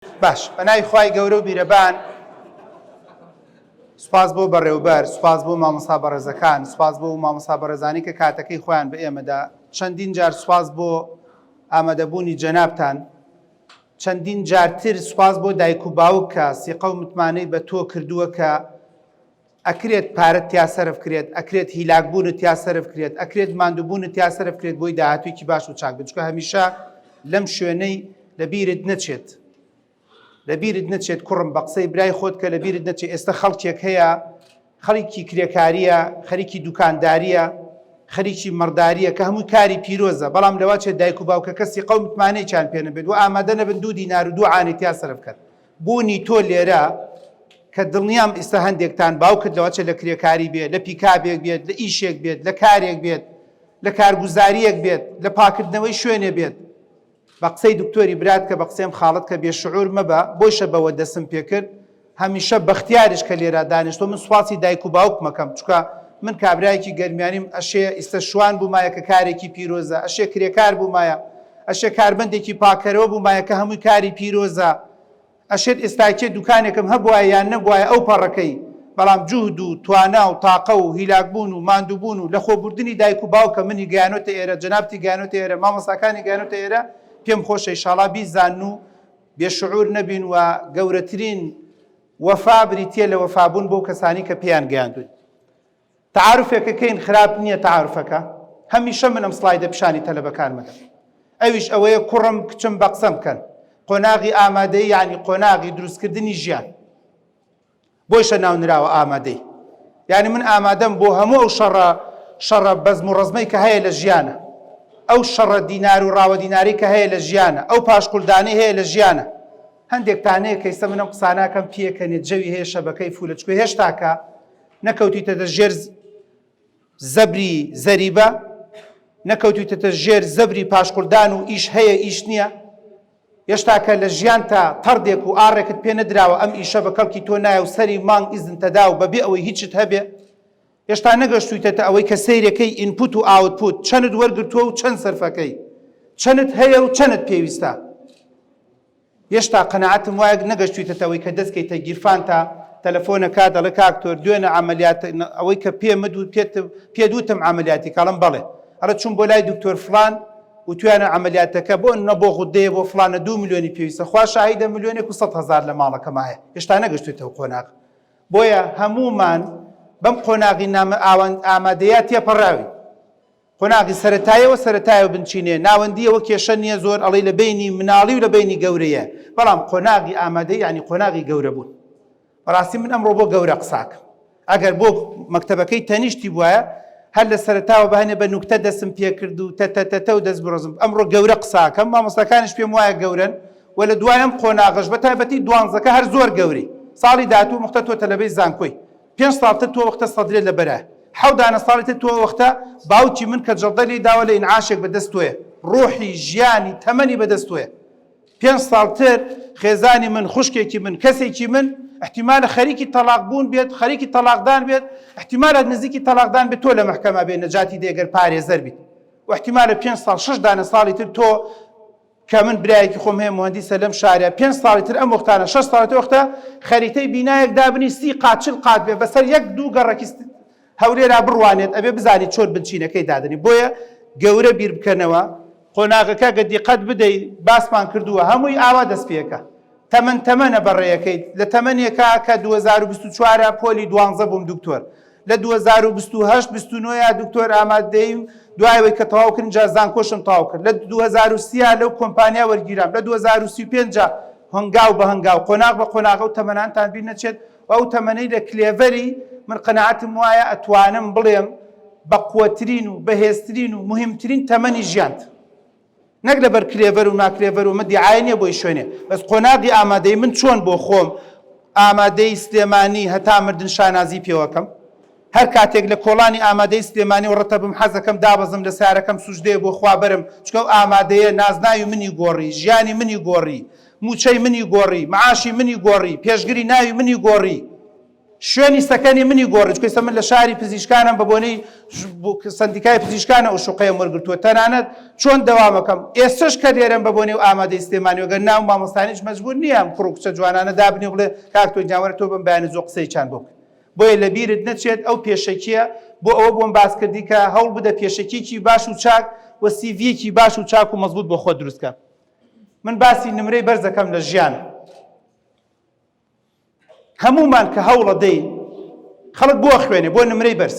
باش بەناوی خوای گەورە و بیرەبان سوپاس بۆ بەڕێوبەر سوپاس بۆ مامۆستا بەڕێزەکان سوپاس بۆ مامۆستا بەڕێزانی کە کاتەکەی خۆیان بە ئێمەدا چەندین جار سوپاس بۆ ئامادەبوونی جەنابتان چەندین جارتر سوپاس بۆ دایک و باوک کە سیقە و متمانەی بە تۆ کردووە کە ئەکرێت پارەت تیا سەرف کرێت، ئەکرێت هیلاک بوونت تیا سەرف کرێت، ئەکرێت ماندووبوونت تیا سەرف کرێت بۆی داهاتوویەکی باش و چاک بێت، چونکە هەمیشە لەم شوێنەی لە بیرت نەچێت، لە بیرت نەچێت کوڕم بە قسەی برای خۆت کە لە بیرت نەچێت ئێستا خەڵکێک هەیە خەڵکی کرێکارییە، خەریکی دوکاندارییە، خەریکی مەڕدارییە کە هەمووی کاری پیرۆزە، بەڵام لەوەچێت دایک و باوکەکە سیقە و متمانەیەکیان پێ نەبێت و ئامادە نەبن دوو دینار و دوو عانەی تیا سەرف کەن. بوونی تۆ لێرە کە دڵنیام ئیستا هەندێکتان باوکت لەوەچە لە کرێکاری بێت، لە پیکابێک بێت، لە ئیشێک بێت، لە کارێک بێت، لە کارگوزارییەک بێت، لە پاکردنەوەی شوێنێ بێت. بە قسەی دکتۆری برات کە بە قسەی خاڵت کە بێ شعور مەبە، بۆیشە بەوە دەسم پێکرد، هەمیشە بەختیاریش کە لێرە دانیشتوە من سوپاسی دایک و باوکم ئەکەم چونکە من کابرایەکی گەرمیانیم ئەشێ ئیستە شوان بوومایە کە کارێکی پیرۆزە، ئەشێ کرێکار بوومایە، ئەشێ کارمەندێکی پاککەرەوە بوومایە کە هەمووی کاری پیرۆزە، ئەشێت ئێستاکێ دوکانێکم هەبوایە یان نەبوایە ئەو پەڕەکەی، بەڵام جوهد و توانا و تاقە و هیلاکبوون و ماندووبوون و لەخۆبوردنی دایک و باوکە منی گەیانۆتە ئێرە، جەنابتی گەیانۆتە ئێرە، مامۆستاکانی گەیانۆتە ئێرە، پێم خۆشە ئیشاڵا بیزانن و بێ شعور نەبین و گەورەترین وەفا بریتییە لە وەفابوون بەو کەسانەی کە پێیان گەیاندووین. تەعاروفێکە کەین خراپ نییە تەعاروفەکە هەمیشە من ئەم سڵایدە پیشانی تەلەبەکانمە دەم ئەویش ئەوەیە کوڕم کچم بە قسەم بکەن قۆناغی ئامادەی یعنی قۆناغی دروستکردنی ژیان بۆیشە ناونراوە ئامادەی یعنی من ئامادەم بۆ هەموو ئەو شەڕە شەڕە بەزم و ڕەزمەی کە هەیە لە ژیانە ئەو شەڕە دینار و ڕاوە دیناری کە هەیە لە ژیانە ئەو پاشقولدانەی هەیە لە ژیانە هەندێک تانەیە کە ئیستا من ئەم قساناکەم پێکەنێت جەوی هەیە شەبەکەی فولە چکۆ هێشتاکە نەکەوتویتەتە ژێر زەبری زەریبە، نەکەوتویتەتە ژێر زەبری پاشقولدان و ئیش هەیە ئیش نییە، هێشتاکە لە ژیانتا تەڕدێک و ئاڕێکت پێ نەدراوە ئەم ئیشە بە کەڵکی تۆ نایە و سەری مانگ ئیزنتەدا و بەبێ ئەوەی هیچت هەبێ، هێشتا نەگەشتویتەتە ئەوەی کە سەیرەکەی input و output چەنت وەرگرتووە و چەند سەرفەکەی، چەنت هەیە و چەنت پێویستە. هێشتا قەناعەتم وایە نەگەشتویتەتە ئەوەی کە دەست کەیتە گیرفانتا تەلەفۆنە کا دەڵێ کاک تۆر دوێنە عەمەلیات ئەوەی کە پێ مد و پێت پێت وتم عەمەلیاتی کاڵم بەڵێ ئەڵێ چوم بۆ لای دکتۆر فلان وتویانە عەمەلیاتەکە بۆ نە بۆ غودەیە بۆ فلانە دوو ملیۆنی پێویستە خوا شاهیدە ملیۆنێک و 100 هەزار لە ماڵەکەمایە هێشتا نەگەشتویتەوە قۆناغ بۆیە هەموومان بەم قۆناغی نامە ئامادەیە تێپەڕاوین قۆناغی سەرەتایەوە سەرەتایە و بنچینەیە، ناوەندییەوە کێشە نییە زۆر ئەڵێی لە بەینی مناڵی و لە بەینی گەورەیە، بەڵام قۆناغی ئامادەیی یانی قۆناغی گەورە بوون. بەڕاستی من ئەمڕۆ بۆ گەورە قساکەم. ئەگەر بۆ مەکتەبەکەی تەنیشتی بوایە هەر لە سەرەتاوە بە هەنێ بە نوکتە دەستم پێکرد و تەتە تەتە و دەست بڕزم. ئەمڕۆ گەورە قساکەم، مامۆستاکانیش پێم وایە گەورەن و لە دوای ئەم قۆناغەش بە تایبەتی دوانزەکە هەر زۆر گەورەی. ساڵی داهاتوو موختە تۆ تەلەبەی زانکۆی. پێنج ساڵ تر تۆ وەختە سەدرێت لە بەرە حەو دانە ساڵی تر تۆ وەختە باوکی من کە جەڵدە لێی داوە لە ئینعاشێک بە دەست تۆیە ڕۆحی ژیانی تەمەنی بە دەست تۆیە پێنج ساڵ تر خێزانی من خوشکێکی من کەسێکی من احتیمالە خەریکی تەلاق بوون بێت خەریکی تەلاقدان بێت احتیمالە نزیکی تەلاقدان بێت تۆ لە مەحکەمە بێ نەجاتی دێ گەر پارێزەر بیت و احتیمالە پێنج ساڵ شەش دانە ساڵی تر تۆ کە من برایەکی خۆم هەیە موهەندیسە لەم شارە پێنج ساڵی تر ئەم وەختانە شەش ساڵی تر وەختە خەریتەی بینایەک دابنی سی قات چل قات بێ بەسەر یەک دوو گەڕەکی هەولێرا بڕوانێت ئەبێ بزانی چۆن بنچینەکەی دادەنی بۆیە گەورە بیر بکەنەوە قۆناغەکە گە دیقەت بدەی باسمان کردووە هەمووی ئاوا دەست پێکە تەمەن تەمەنە بەڕێیەکەیت لە تەمەنێکا کە 2024 پۆلی دوانزە بووم دکتۆر لە 2028 29 یا دکتۆر ئامادەیم دوای ئەوەی کە تەواو کردم جا زانکۆشم تەواو کرد لە 2030 لەو کۆمپانیا وەرگیرام لە 2035 جا هەنگاو بە هەنگاو قۆناغ بە قۆناغ ئەو تەمەنانتان بیر نەچێت و ئەو تەمەنەی لە کلێڤەری من قەناعەتم وایە ئەتوانم بڵێم بەقوەترین و بەهێزترین و مهمترین تەمەنی ژیانت. نەک لەبەر کلێڤەر و ناکلێڤەر و من دیعایە نیە بۆی شوێنێ بەس قۆناغی ئامادەی من چۆن بۆ خۆم ئامادەی سلێمانی هەتا مردن شانازی پێوەکەم هەر کاتێک لە کۆڵانی ئامادەی سلێمانی و ڕەتەبم حەزەکەم دابەزم لە سارەکەم سوجدەیە بۆ خوا بەرم چکە و ئامادەیە نازناوی منی گۆڕی ژیانی منی گۆڕی موچەی منی گۆڕی معاشی منی گۆڕی پێشگری ناوی منی گۆڕی. شوێنی سەکەنی منی گۆڕی چونکە ئێستا من لە شاری پزیشکانم بە بۆنەی سەندیکای پزیشکانە ئەو شوقەیەم وەرگرتووە تەنانەت چۆن دەوامەکەم ئێستەش کە لێرەم بە بۆنەی و ئامادەی سلێمانی وەگەر ناو مامۆستانیش مەجبور نییە ئەم کوڕ و کچە جوانانە دابنێ و بڵێ کاک تۆ گیان وەرە تۆ بەم بەیانی زۆ قسەی چان بۆ بکە بۆیە لە بیرت نەچێت ئەو پێشەکییە بۆ ئەوە بۆم باس کردی کە هەوڵ بدە پێشەکیەکی باش و چاک و سیڤیەکی باش و چاک و مەزبوط بۆ خۆت دروست کە من باسی نمرەی بەرزەکەم لە ژیان هەموومان کە هەوڵە دەین خەڵک بۆ خوێنێ بۆ نمرەی بەرز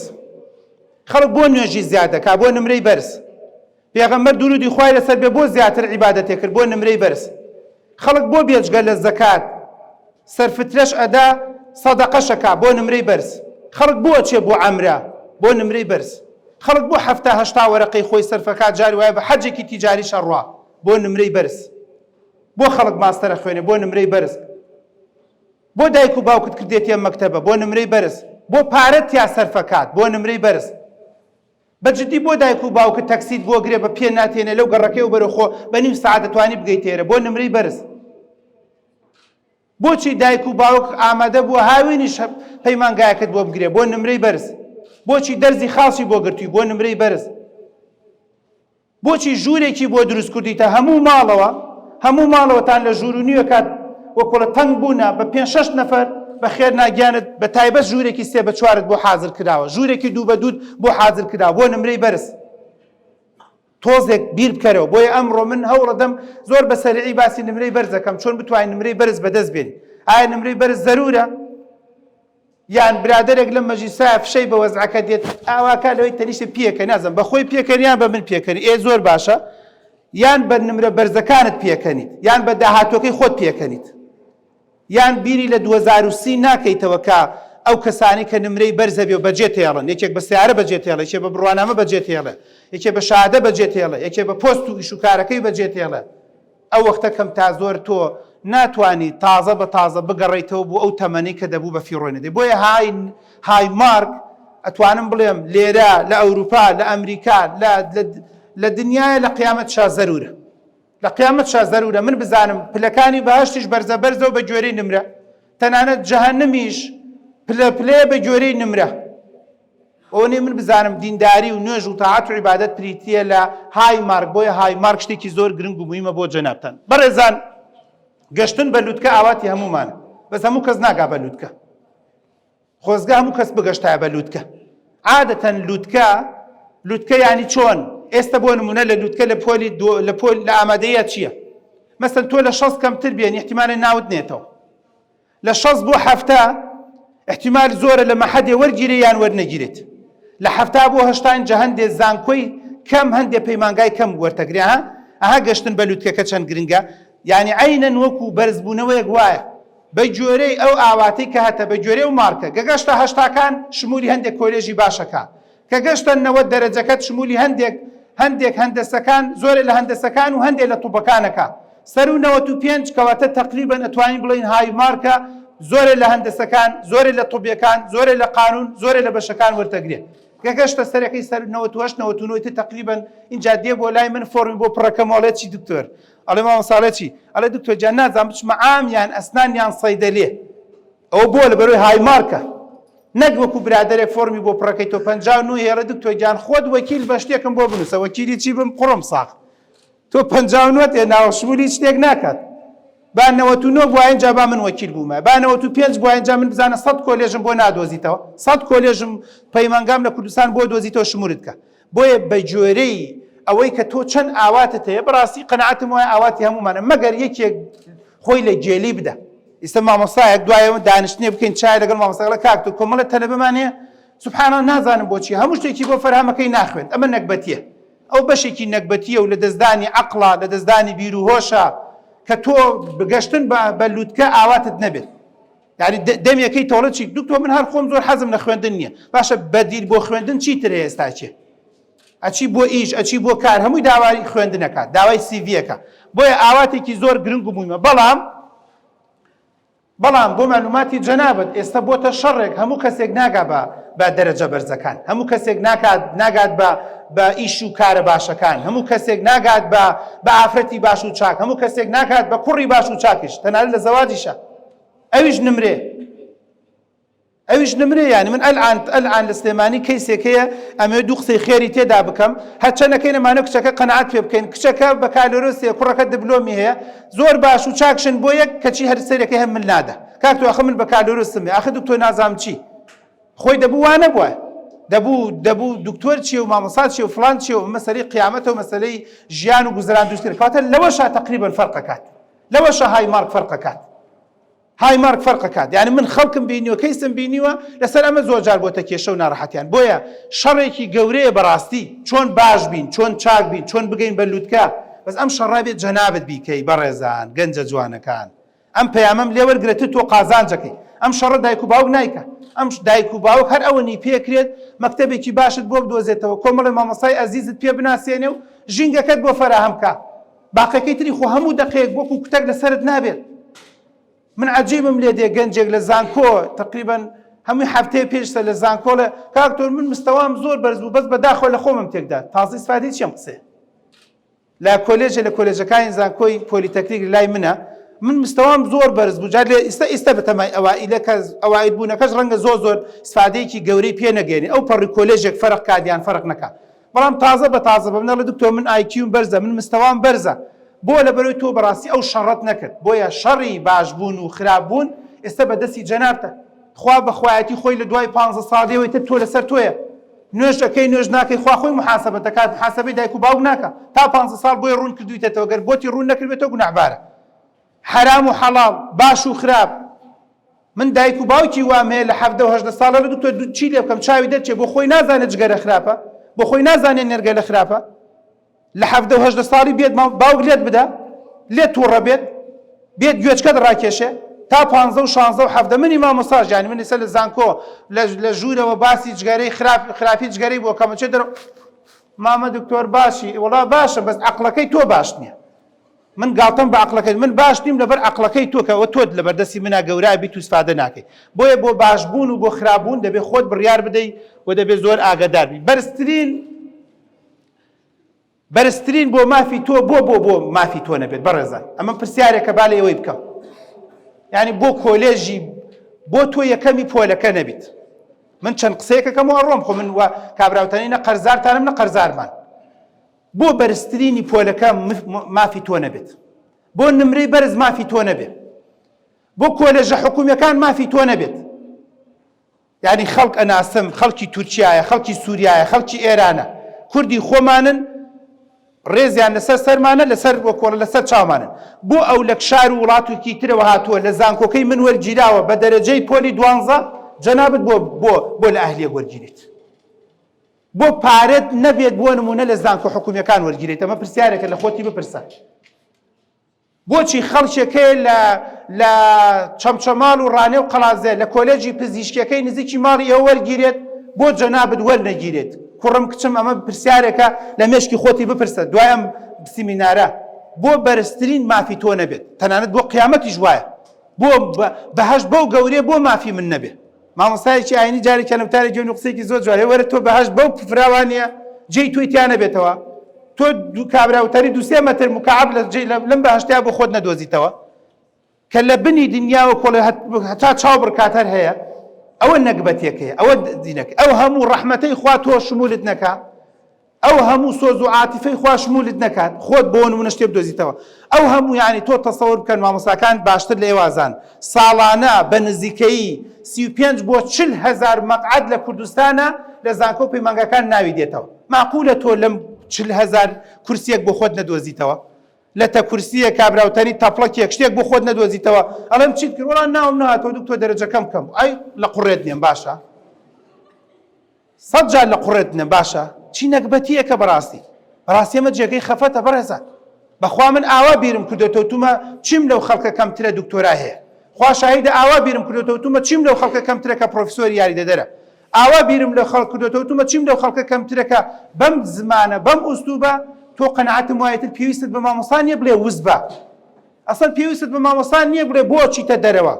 خەڵک بۆ نوێژی زیاد دەکا بۆ نمرەی بەرز پێغەمبەر درودی خوای لەسەر بێ بۆ زیاتر عیبادەتێ کرد بۆ نمرەی بەرز خەڵک بۆ بێجگە لە زەکات سەرفترەش ئەدا سەدەقەشەکا بۆ نمرەی بەرز خەڵک بۆ ئەچێ بۆ عەمرە بۆ نمرەی بەرز خەڵک بۆ حەفتا هەشتا وەرەقەی خۆی سەرفەکا جاری وایە بە حەجێکی تیجاریش ئەڕوا بۆ نمرەی بەرز بۆ خەڵک ماستەر ئەخوێنێ بۆ نمرەی بەرز بۆ دایک و باوکت کردێتیە مەکتەبە بۆ نمرەی بەرز بۆ پارەت تیا سەرفەکات بۆ نمرەی بەرز بە جدی بۆ دایک و باوکت تەکسیت بۆ گرێ بە پێ ناتێنێ لەو گەڕەکەی و بەرە خۆ بە نیو سەعات دەتوانی بگەیتە ئێرە بۆ نمرەی بەرز بۆچی دایک و باوک ئامادە بووە هاوینیش پەیمانگایەکت بۆ بگرێ بۆ نمرەی بەرز بۆچی دەرزی خاصی بۆ گرتووی بۆ نمرەی بەرز بۆچی ژوورێکی بۆ دروست کردیتە هەموو ماڵەوە هەموو ماڵەوەتان لە ژوور و نیوێکات وەکوڵە تەنگ بوونە بە پێنج شەش نەفەر بە خێر ناگیانت بە تایبەت ژوورێکی سێ بە چوارت بۆ حازر کراوە ژوورێکی دوو بە دووت بۆ حازر کراوە بۆ نمرەی بەرز تۆزێک بیر بکەرەوە بۆیە ئەمڕۆ من هەوڵەدەم زۆر بە سەریعی باسی نمرەی بەرزەکەم چۆن بتوانین نمرەی بەرز بەدەست بێنین ئایا نمرەی بەرز زەرورە یان برادەرێک لەم مەجلیسایە فشەی بە وەزعەکە دێت ئاواکا لەوەی تەنیشت پێکە نازم بە خۆی پێکەنی یان بە من پێکەنی ئێ زۆر باشە یان بە نمرە بەرزەکانت پێکەنیت یان بە داهاتوەکەی خۆت پێکەنیت یان بیری لە 2030 ناکەیتەوە کە ئەو کەسانی کە نمرەی بەرزە بێ و بەجێ تێڵن یەکێک بە سیارە بەجێ تێڵێ یەکێ بە بڕوانامە بەجێ تێڵێ یەکێ بە شادە بەجێ تێڵێ یەکێ بە پۆست و ئیش و کارەکەی بەجێ تێڵێ ئەو وەختە کەم تا زۆر تۆ ناتوانی تازە بە تازە بگەڕێیتەوە بۆ ئەو تەمەنەی کە دەبوو بە فیڕۆی نەدەی. بۆیە high high mark ئەتوانم بڵێم لێرە لە ئەوروپا لە ئەمریکا لە لە لە دنیایە لە قیامەتشا زەرورە. لە قیامەتشا زەرورە من بزانم پلەکانی بەهەشتیش بەرزە بەرزە و بە گوێرەی نمرە. تەنانەت جەهەنمیش پلە پلەیە بە گوێرەی نمرە. ئەوەنەی من بزانم دینداری و نوێژ و تاعەت و عیبادەت بریتییە لە high mark بۆیە high mark شتێکی زۆر گرنگ و موهیمە بۆ جەنابتان بەڕێزان گەشتن بە لوتکە ئاواتی هەموومانە بەس هەموو کەس ناگا بە لوتکە خۆزگە هەموو کەس بگەشتایە بە لوتکە عادەتەن لوتکە لوتکە ینی چۆن ئێستا بۆ نمونە لە لوتکە لە پۆلی لە پۆل لە ئامادەیە چییە مەسەن تۆ لە شەست کەمتر بێن احتیمالە ناوت نێتەوە لە 60 بۆ 70 احتیمال زۆرە لە مەحەدێ وەرگیرێ یان وەرنەگیرێت لە 70 بۆ 80 ئینجا هەندێ زانکۆی کەم هەندێ پەیمانگای کەم وەرتەگرێ ها ئەها گەشتن بە لوتکەکە چەند گرنگە یعنی عەینەن وەکو بەرزبوونەوەیەک وایە بە گوێرەی ئەو ئاواتەی کە هەتە بە گوێرەی ئەو مارکە گە گەشتە هەشتاکان شمولی هەندێک کۆلێژی باشەکە کە گەشتە 90 دەرەجەکەت شمولی هەندێک هەندێک هەندەسەکان زۆرێ لە هەندەسەکان و هەندێک لە طوبەکانەکە سەروو 95 کەواتە تەقریبەن ئەتوانین بڵێین high mark ە زۆرێ لە هەندەسەکان زۆرێ لە طوبیەکان زۆرێ لە قانون زۆرێ لە بەشەکان وەرتەگرێ کە گەشتە سەرەکەی سەر 98 99 تر تەقریبەن ئینجا دێ بۆ لای من فۆرمی بۆ پڕەکەم ئەڵێ چی دکتۆر ئەڵێ مامۆستا ئەڵێ چی ئەڵێ دکتۆر گیان نازانم بچمە عام یان ئەسنان یان صەیدەلیە ئەوە بۆ لەبەرەوەی high mark ە نەک وەکو برادەرێک فۆرمی بۆ پڕەکەی تۆ 59 هێڵێ دکتۆر گیان خۆت وەکیل بە شتێکم بۆ بنووسە وەکیلی چی بم قوڕم ساغ تۆ 59 هێناوە شمولی هیچ شتێک ناکات با 99 بوایە ئینجا با من وەکیل بوومە با 95 بوایە ئینجا من بزانە سەد کۆلێژم بۆ نادۆزیتەوە سەد کۆلێژم پەیمانگام لە کوردستان بۆ دۆزیتەوە شمولت کە بۆیە بەگوێرەی ئەوەی کە تۆ چەند ئاواتت هەیە بەڕاستی قەناعەتم وایە ئاواتی هەموومانە مەگەر یەکێک خۆی لە گێلی بدە ئیستا مامۆستایەک دوای ئەوە دانیشتنێ بکەین چای لەگەڵ مامۆستا کاک تۆ کۆمەڵە تەلەبەمان هەیە سبحان الله نازانم بۆچی هەموو شتێکی بۆ فەرهەمەکەی ناخوێند ئەمە نەگبەتیە ئەو بەشێکی نەگبەتیە و لە دەستدانی عەقڵە لە دەستدانی بیر و هۆشە کە تۆ بگەشتن بە لوتکە ئاواتت نەبێت یانی دەمێکەی تۆڵە چی دکتۆر من هەر خۆم زۆر حەزم لە خوێندن نییە باشە بەدیل بۆ خوێندن چی تر هەیە ئێستا چێ ئەچی بۆ ئیش ئەچی بۆ کار هەمووی داوای خوێندنەکە داوای سیڤیەکە بۆیە ئاواتێکی زۆر گرنگ و مویمە بەڵام بەڵام بۆ معلوماتی جەنابت ئێستا بۆتە شەڕێک هەموو کەسێک ناگا بە بە دەرەجە بەرزەکان هەموو کەسێک ناکات ناگات بە بە ئیش و کارە باشەکان هەموو کەسێک ناگات بە بە ئافرەتی باش و چاک هەموو کەسێک ناکات بە کوڕی باش و چاکیش تەنانەت لە زەواجیشە ئەویش نمرێ. ئەویش نمرەیە یانی من ئەلعان ئەلعان لە سلێمانی کەیسێک هەیە ئەمەوێت دوو قسەی خێری تێدا بکەم هەرچەنەکەی نەمانە کچەکە قەناعەت پێ بکەین کچەکە بەکالۆرۆس هەیە کوڕەکە دبلۆمی هەیە زۆر باش و چاکشن بۆ یەک کەچی هەر سەرەکەی هەم مل نادا کاک تۆ ئەخە من بەکالۆرۆسم هەیە ئاخر دکتۆر نازانم چی خۆی دەبوو وا نەبووە دەبوو دەبوو دکتۆر چیە و مامۆستا چیە و فڵان چیە و مەسەلەی قیامەتە و مەسەلەی ژیان و گوزەران دروستکردن کەواتە لەوەشا تەقریبەن فەرقەکات لەوەشا های مارک فەرقەکات های مارک فەرقەکات یعنی من خەڵکم بینیوە کەیسم بینیوە لەسەر ئەمە زۆر جار بۆتە کێشە و ناڕەحەتیان بۆیە شەڕێکی گەورەیە بەڕاستی چۆن باش بین چۆن چاک بین چۆن بگەین بە لوتکە بەس ئەم شەڕە بێت جەنابت بیکەی بەڕێزان گەنجە جوانەکان ئەم پەیامەم لێ وەرگرە تر تۆ قازانجەکەی ئەم شەڕە دایک و باوک نایکا ئەم دایک و باوک هەر ئەوەنی پێکرێت مەکتەبێکی باشت بۆ بدۆزێتەوە کۆمەڵێ مامۆستای ئەزیزت پێ بناسێنێ و ژینگەکەت بۆ فەراهەم کا باقەکەی تری خۆ هەموو دەقەیەک وەکو کوتەک لەسەرت نابێت من عجیبم لێ دێ گەنجێک لە زانکۆ تقریبا هەمووی هەفتەیە پێشتە لە زانکۆڵێ کاک تۆر من مستەوام زۆر بەرز بوو بەس بەداخەوە لە خۆمم تێکدا تازە ئیسفادەی چیم قسەیە لە کۆلێژێ لە کۆلێژەکانی زانکۆی پۆلیتەکنیک لای منە من مستەوام زۆر بەرز بوو جار لێ ئیستا ئیستا بەتەمای ئەوائیلە کە ئەوائیل بوونەکەش ڕەنگە زۆر زۆر ئیسفادەیەکی گەورەی پێ نەگەێنێ ئەو پەڕی کۆلێژێک فەرق کات یان فەرق نەکا بەڵام تازە بە تازە بە منەڵێ دکتۆر من IQ م بەرزە من مستەوام بەرزە بۆ لەبەرەوەی تۆ بەڕاستی ئەو شەڕەت نەکرد بۆیە شەڕی باشبوون و خراپ بوون ئێستا بە دەستی جەنابتە خوا بە خوایەتی خۆی لە دوای پانزە ساڵیەوەی تر تۆ لەسەر تۆیە نوێژ ئەکەی نوێژ ناکەی خوا خۆی محاسەبەت دەکات محاسەبەی دایک و باوک ناکا تا پانزە ساڵ بۆی ڕوون کردویتەتەوە گەر بۆتی ڕوون نەکردبێتەوە گوناحبارە حەرام و حەڵاڵ باش و خراپ من دایک و باوکی وام هەیە لە حەڤدە و 18 ساڵە لە دکتۆر چی لێ بکەم چاوی دەرچێ بۆ خۆی نازانێت جگەرە خراپە بۆ خۆی نازانێت نێرگەلە خراپە لە حەڤدە و 18 ساڵی بێت باوک لێت بدا لێت تووڕە بێت بێت گوێچکەت ڕاکێشێ تا پانزە و شانزە و حەڤدە منی مامۆستاش یانی من ئێستا لە زانکۆ لە ژوورەوە باسی جگەرەی خراپ خراپی جگەرەی بۆ کەمە چێ دەرەوە مامە دکتۆر باشی وڵا باشە بەس عەقڵەکەی تۆ باش نییە من گاڵتەم بە عەقڵەکەی من باش نیم لەبەر عەقڵەکەی تۆ کە ئەوە تۆت لەبەردەستی منا گەورە بیت و ئیسفادە ناکەی بۆیە بۆ باشبوون و بۆ خراپبوون دەبێ خۆت بڕیار بدەی و دەبێ زۆر ئاگادار بی بەرزترین بەرزترین بۆ مافی تۆ بۆ بۆ بۆ مافی تۆ نەبێت بەڕێزان ئەمە پرسیارێکە با لە ئێوەی بکەم یعنی بۆ کۆلێژی بۆ تۆ یەکەمی پۆلەکە نەبیت من چەند قسەیەکەکەم و ئەڕۆم خۆ من وە کابراوتانی نە قەرزارتانم نە قەرزارمان بۆ بەرزترینی پۆلەکە مافی تۆ نەبێت بۆ نمرەی بەرز مافی تۆ نەبێت بۆ کۆلێژە حکومیەکان مافی تۆ نەبێت یانی خەڵک ئەناسم خەڵکی تورکیایە خەڵکی سوریایە خەڵکی ئێرانە کوردی خۆمانن ڕێزیان لەسەر سەرمانە لەسەر وەکۆڵە لەسەر چاومانن بۆ ئەو لە شار و وڵاتێکی ترەوە هاتووە لە زانکۆکەی من وەرگیراوە بە دەرەجەی پۆلی دوانزە جەنابت بۆ بۆ بۆ لە ئەهلیەک وەرگیریت بۆ پارەت نەبێت بۆ نمونە لە زانکۆ حکومیەکان وەرگیریت ئەمە پرسیارێکە لە خۆتی بپرسە بۆچی خەڵکێک هەیە لە لە چەمچەماڵ و ڕانێ و قەڵادزێ لە کۆلێجی پزیشکیەکەی نزیکی ماڵی ئێوە وەرگیرێت بۆ جەنابت وەرنەگیرێت کوڕم کچم ئەمە پرسیارێکە لە مێشکی خۆتی بپرسە دوای ئەم سیمینارە بۆ بەرزترین مافی تۆ نەبێت تەنانەت بۆ قیامەتیش وایە بۆ بەهەشت بەو گەورەیە بۆ مافی من نەبێت مامۆستایەکی ئاینی جارێکیان لە وتارێک گوێم لە قسەیەکی زۆر جوان هەیە وەرە تۆ بەهەشت بەو فراوانیە جێی تۆی تیا نەبێتەوە تۆ دوو کابرا وتاری دوو سێ مەتر مکعب لە جێ لەم بەهەشتیا بۆ خۆت نەدۆزیتەوە کە لە بنی دنیاوە کۆڵێ هەتا چاو بڕکات هەر هەیە ئەوە نەگبەتێکەیە ئەوە دینەکە ئەو هەموو ڕەحمەتەی خوا تۆ شمولت نەکا ئەو هەموو سۆز و عاتیفەی خوا شمولت نەکات خۆت بۆ نمونە شتێ بدۆزیتەوە ئەو هەموو یانی تۆ تەسەور بکەن مامۆستاکان باشتر لە ئێوە ئەزان ساڵانە بە نزیکەیی 35 بۆ 40 هەزار مەقعەد لە کوردستانە لە زانکۆ و پەیمانگاکان ناوی دێتەوە مەعقولە تۆ لەم 40 هەزار کورسیەک بۆ خۆت نەدۆزیتەوە لەتە کورسیە کابرا و تەنی تەپڵەکێک شتێک بۆ خۆت نەدۆزیتەوە ئەڵێم چیت کرد وەڵا ناوم نەهاتەوە دکتۆر دەرەجەکەم کەم بوو ئەی لە قوڕێت نێم باشە سەد جار لە قوڕێت نەم باشە چی نەگبەتیەکە بەڕاستی بەڕاستی ئەمە جێگەی خەفەتە بەڕێزان بەخوا من ئاوا بیرم کردۆتەوە تومە چیم لەو خەڵکە کەمترە دکتۆرا هەیە خوا شاهیدە ئاوا بیرم کردۆتەوە تومە چیم لەو خەڵکە کەمترە کە پرۆفیسۆری یاریدەدەرە ئاوا بیرم لە خەڵک کردۆتەوە تومە چیم لەو خەڵکە کەمترە کە بەم زمانە بەم ئوسلوبە تۆ قەناعەتم وایە تر پێویستت بە مامۆستا نییە بڵێ وز بە ئەسڵەن پێویستت بە مامۆستا نییە بڵێ بۆ چیتە دەرەوە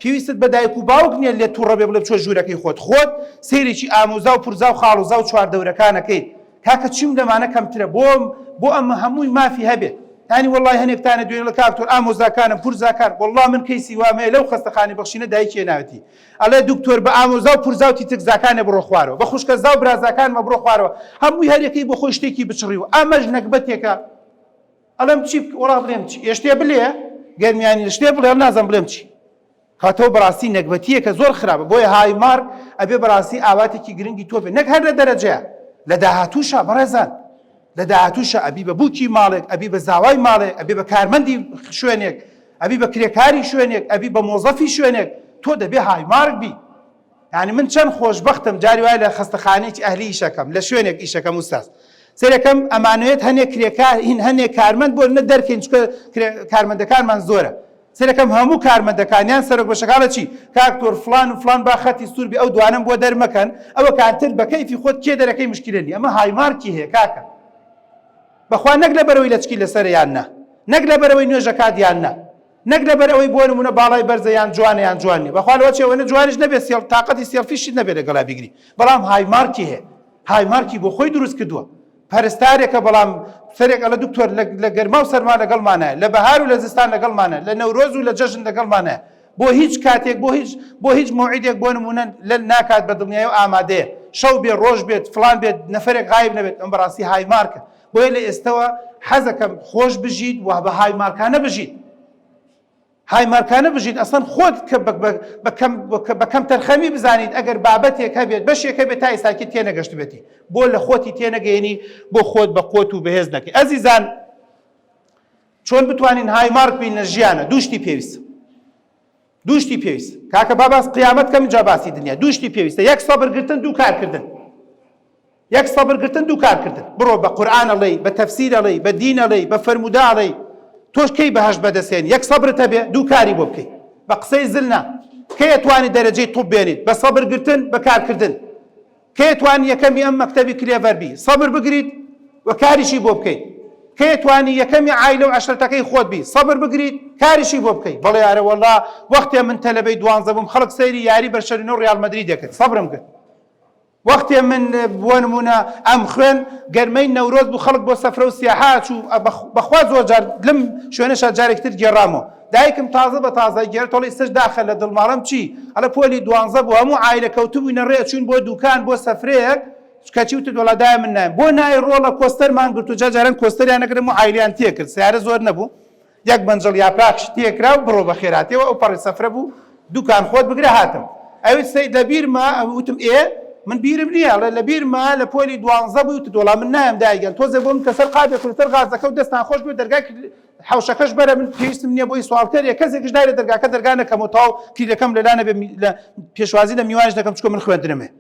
پێویستت بە دایک و باوک نییە لێت توڕە بێ بڵێ بچۆ ژوورەکەی خۆت خۆت سەیرێکی ئامۆزا و پورزا و خاڵۆزا و چواردەورەکانەکەیت کاکە چیم لەمانە کەمترە بۆم بۆ ئەمە هەمووی مافی هەبێت. یانی وەڵای هەنێکتانە دوێنێ لە کاک تۆر ئامۆزاکانم پورزاکان وەڵا من کەیسی وام هەیە لەو خەستەخانەی بەخشینە دایکی هێناوێتی ئەڵێ دکتۆر بە ئامۆزا و پورزا و تیتکزاکانێ بڕۆ خوارەوە بە خوشکەزا و برازاکانمە بڕۆ خوارەوە هەمووی هەریەکەی بۆ خۆی شتێکی بچڕیوە ئەمەش نەگبەتێکە ئەڵێم چی وەڵا بڵێم چی ئێ شتێ بلێ گەرمیانی شتێ بڵێ نازم بڵێم چی کاتەوە بەڕاستی نەگبەتیەکە زۆر خراپە بۆیە high mark ئەبێ بەڕاستی ئاواتێکی گرنگی تۆ بێ نەک هەر لە دەرەجەیە لە داهاتووشا بەڕێزان لە داهاتووشا ئەبی بە بووکی ماڵێک ئەبی بە زاوای ماڵێک ئەبێ بە کارمەندی شوێنێک ئەبی بە کرێکاری شوێنێک ئەبی بە مۆزەفی شوێنێک تۆ دەبێ high mark بی یانی من چەند خۆشبەختم جاری وایە لە خەستەخانەیەکی ئەهلی ئیشەکەم لە شوێنێک ئیشەکەم ئوستاز سەیرەکەم ئەمانەوێت هەنێک کرێکار هین هەنێک کارمەند بۆ نە دەرکەین چونکە کارمەندەکانمان زۆرە سەیرەکەم هەموو کارمەندەکان یان سەرۆک بەشەکانە چی کاک تۆر فلان و فلان با خەتی سوور بێ ئەو دوانەم بۆ دەرمەکەن ئەوە کانتر بە کەیفی خۆت کێ دەرەکەی مشکلە نیە ئەمە high mark ی هەیە کاکە بەخوا نەک لەبەرەوەی لەچکی لەسەرە یان نا نەک لەبەرەوەی نوێژەکات یان نا نەک لەبەر ئەوەی بۆ نمونە باڵای بەرزە یان جوانە یان جوان نیە بەخوا لەوە چێ ئەوەنە جوانیش نەبێ سێڵ تاقەتی سێڵفیشت نەبێ لەگەڵا بیگری بەڵام high mark ی هەیە high mark ی بۆ خۆی دروست کردووە پەرستارێکە بەڵام سەرێک ئەڵێ دکتۆر لە گەرما و سەرما لەگەڵمانە لە بەهار و لە زستان لەگەڵمانە لە نەورۆز و لە جەژن لەگەڵمانە بۆ هیچ کاتێک بۆ هیچ بۆ هیچ مەوعیدێک بۆ نمونە لە ناکات بە دڵنیایی و ئامادەیە شەو بێ ڕۆژ بێت فلان بێت نەفرێک غایب نەبێت ئەم بەڕاستی high mark ە بۆیە لە ئێستەوە حەزەکەم خۆش بژیت و بە high mark انە بژیت. high mark انە بژیت ئەسڵەن خۆت کە بە کەم تەرخەمی بزانیت ئەگەر بابەتێک هەبێت بەشێک هەبێت تا ئێستاکی تێنەگەشتبێتی بۆ لە خۆتی تێنەگەیەنی بۆ خۆت بە قوت و بەهێز نەکەی ئەزیزان چۆن بتوانین high mark بین لە ژیانە دووشتی پێویستە دووشتی پێویست کاکە با باس قیامەت کەم جا باسی دنیا دووشتی پێویستە یەک سەبرگرتن دوو کارکردن یەک سەبر گرتن دوو کار کردن بڕۆ بە قورئان ئەڵێی بە تەفسیر ئەڵێی بە دین ئەڵێی بە فەرموودە ئەڵێی تۆش کەی بەهەشت بەدەستێنی یەک سەبرت هەبێ دوو کاری بۆ بکەی بە قسەی زل نا کەی ئەتوانی دەرەجەی توپ بێنیت بە سەبر گرتن بە کار کردن کەی ئەتوانی یەکەمی ئەم مەکتەبی clever بی سەبر بگریت و کاریشی بۆ بکەیت کەی ئەتوانی یەکەمی عایلە و عەشرەتەکەی خۆت بی سەبر بگریت کاریشی بۆ بکەی بەڵێ ئەرە وەڵا وەختێ من تەلەبەی دوانزە بووم خەڵک سەیری یاری بەرشەلۆنە و ڕیاڵ مەدرید دەکرد سەبرم گرت وەختێ من بۆ نموونە ئەمخوێن گەرمەی نەورۆز بوو خەڵک بۆ سەفرە و سیاحە ئەچوو بەخوا زۆر جار لەم شوێنەشا جارێکی تر گێڕامەوە دایکم تازە بە تازە گێرتەڵی ئیستەش داخە لە دڵ ماڵم چی ئەڵێ پۆلی دوانزە بوو هەموو عایلە کەوتبووینە ڕێ ئەچووین بۆ دوکان بۆ سەفرەیەک کەچی وتت وەڵا دایە من نایم بۆ نای ڕۆڵە کۆستەرمان گرت و جا جاران کۆستەریان نەکرد هەموو عایلەیان تێکرد سەیارە زۆر نەبوو یەک بەنجڵ یاپراخیش تێکرا و بڕۆ بەخێراتێوە ئەو پەڕی سەفرە بوو دوکان خۆت بگرە هاتم ئەوی سەید لە بیرمە ئەو وتم ئێ من بیرم نییە ئەڵێ لە بیرمە لە پۆلی دوانزە بووی وتت وەڵا من نایەم دایە گیان تۆزێ بۆ من کە سەر قاپێک و لەسەر غازەکە و دەستان خۆش بێ دەرگای حەوشەکەش بەرە من پێویستم نییە بۆی سواڵکەرێ کەسێکش دای لە دەرگاکە دەرگا نەکەمەوە تەواو کلیلەکەم لەلا نەبێ لە پێشوازی لە میوانیش دەکەم چونکە من خوێندنم هەیە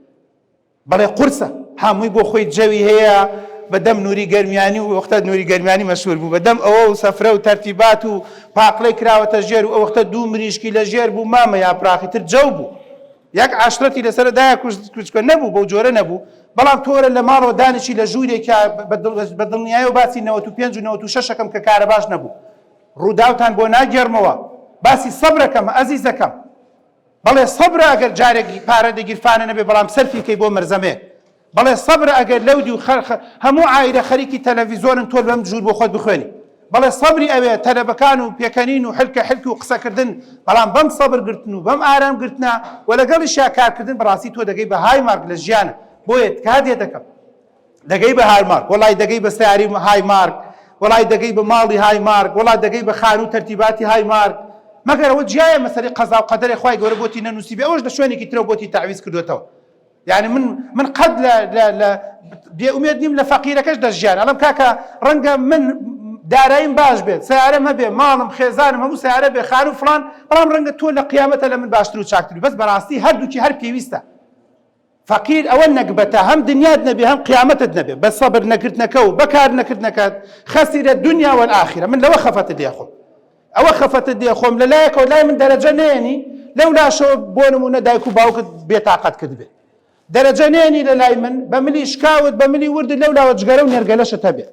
بەڵێ قورسە هەمووی بۆ خۆی جەوی هەیە بە دەم نوری گەرمیانی و وەختە نوری گەرمیانی مەشهور بوو بە دەم ئەوە و سەفرە و تەرتیبات و پاقلەی کراوەتە ژێر و ئەو وەختە دوو مریشکی لە ژێر بوو مامە یاپراخی تر جەو بوو یەک عەشرەتی لەسەر دایە کوچکە نەبوو بەو جۆرە نەبوو بەڵام تۆرە لە ماڵەوە دانیشی لە ژوورێکا بە دڵنیایەوە باسی 95 و 96 ەکەم کە کارەباش نەبوو ڕووداوتان بۆ ناگێڕمەوە باسی سەبرەکەم ئەزیزەکەم بەڵێ سەبرە ئەگەر جارێک پارە لە گیرفانە نەبێ بەڵام سەرفی کەی بۆ مەرزەمێک بەڵێ سەبرە ئەگەر لەو دیو خەر هەموو عایلە خەریکی تەلەڤیزۆنن تۆ لەم ژوور بۆ خۆت بخوێنی بەڵێ سەبری ئەوێ تەلەبەکان و پێکەنین و حلکە حلک و قسەکردن بەڵام بەم سەبر گرتن و بەم ئارام گرتنە و لەگەڵیشیا کارکردن بەڕاستی تۆ دەگەی بە high mark لە ژیانە بۆیە تکا دێ دەکەم دەگەی بە high mark وەڵای دەگەی بە سەیارەی high mark وەڵای دەگەی بە ماڵی high mark وەڵا دەگەی بە خانوو تەرتیباتی high mark مەگەر ئەوە جیایە مەسەلەی قەزا و قەدەرێ خوای گەورە بۆتی نەنووسیبێ ئەوەش لە شوێنێکی ترەوە بۆتی تەعویز کردوێتەوە یعنی من من قەت لە لە لە بێ ئومێد نیم لە فەقیرەکەش دەژیان ئەڵم کاکە ڕەنگە من داراییم باش بێت سیارەم هەبێ ماڵم خێزانم هەموو سیارە بێ خانوو فڵان بەڵام ڕەنگە تۆ لە قیامەتە لە من باشتر و چاکتر بەس بەڕاستی هەردووکی هەر پێویستە فەقیر ئەوە نەگبەتە هەم دنیات نەبێ هەم قیامەتت نەبێ بە سەبر نەگرتنەکە و بە کار نەکردنەکەت خسر الدنیا والآخرە من لەوە خەفەتت لێ خۆم ئەوە خەفەتت لێ خۆم لە لایەکەوە لای من دەرەجە نێنی لەو لاشەوە بۆ نمونە دایک و باوکت بێتاقەت کردبێ دەرەجە نێنی لە لای من بە ملی شکاوت بە ملی وردت لەو لاوە جگەرە و نێرگەلەشت هەبێ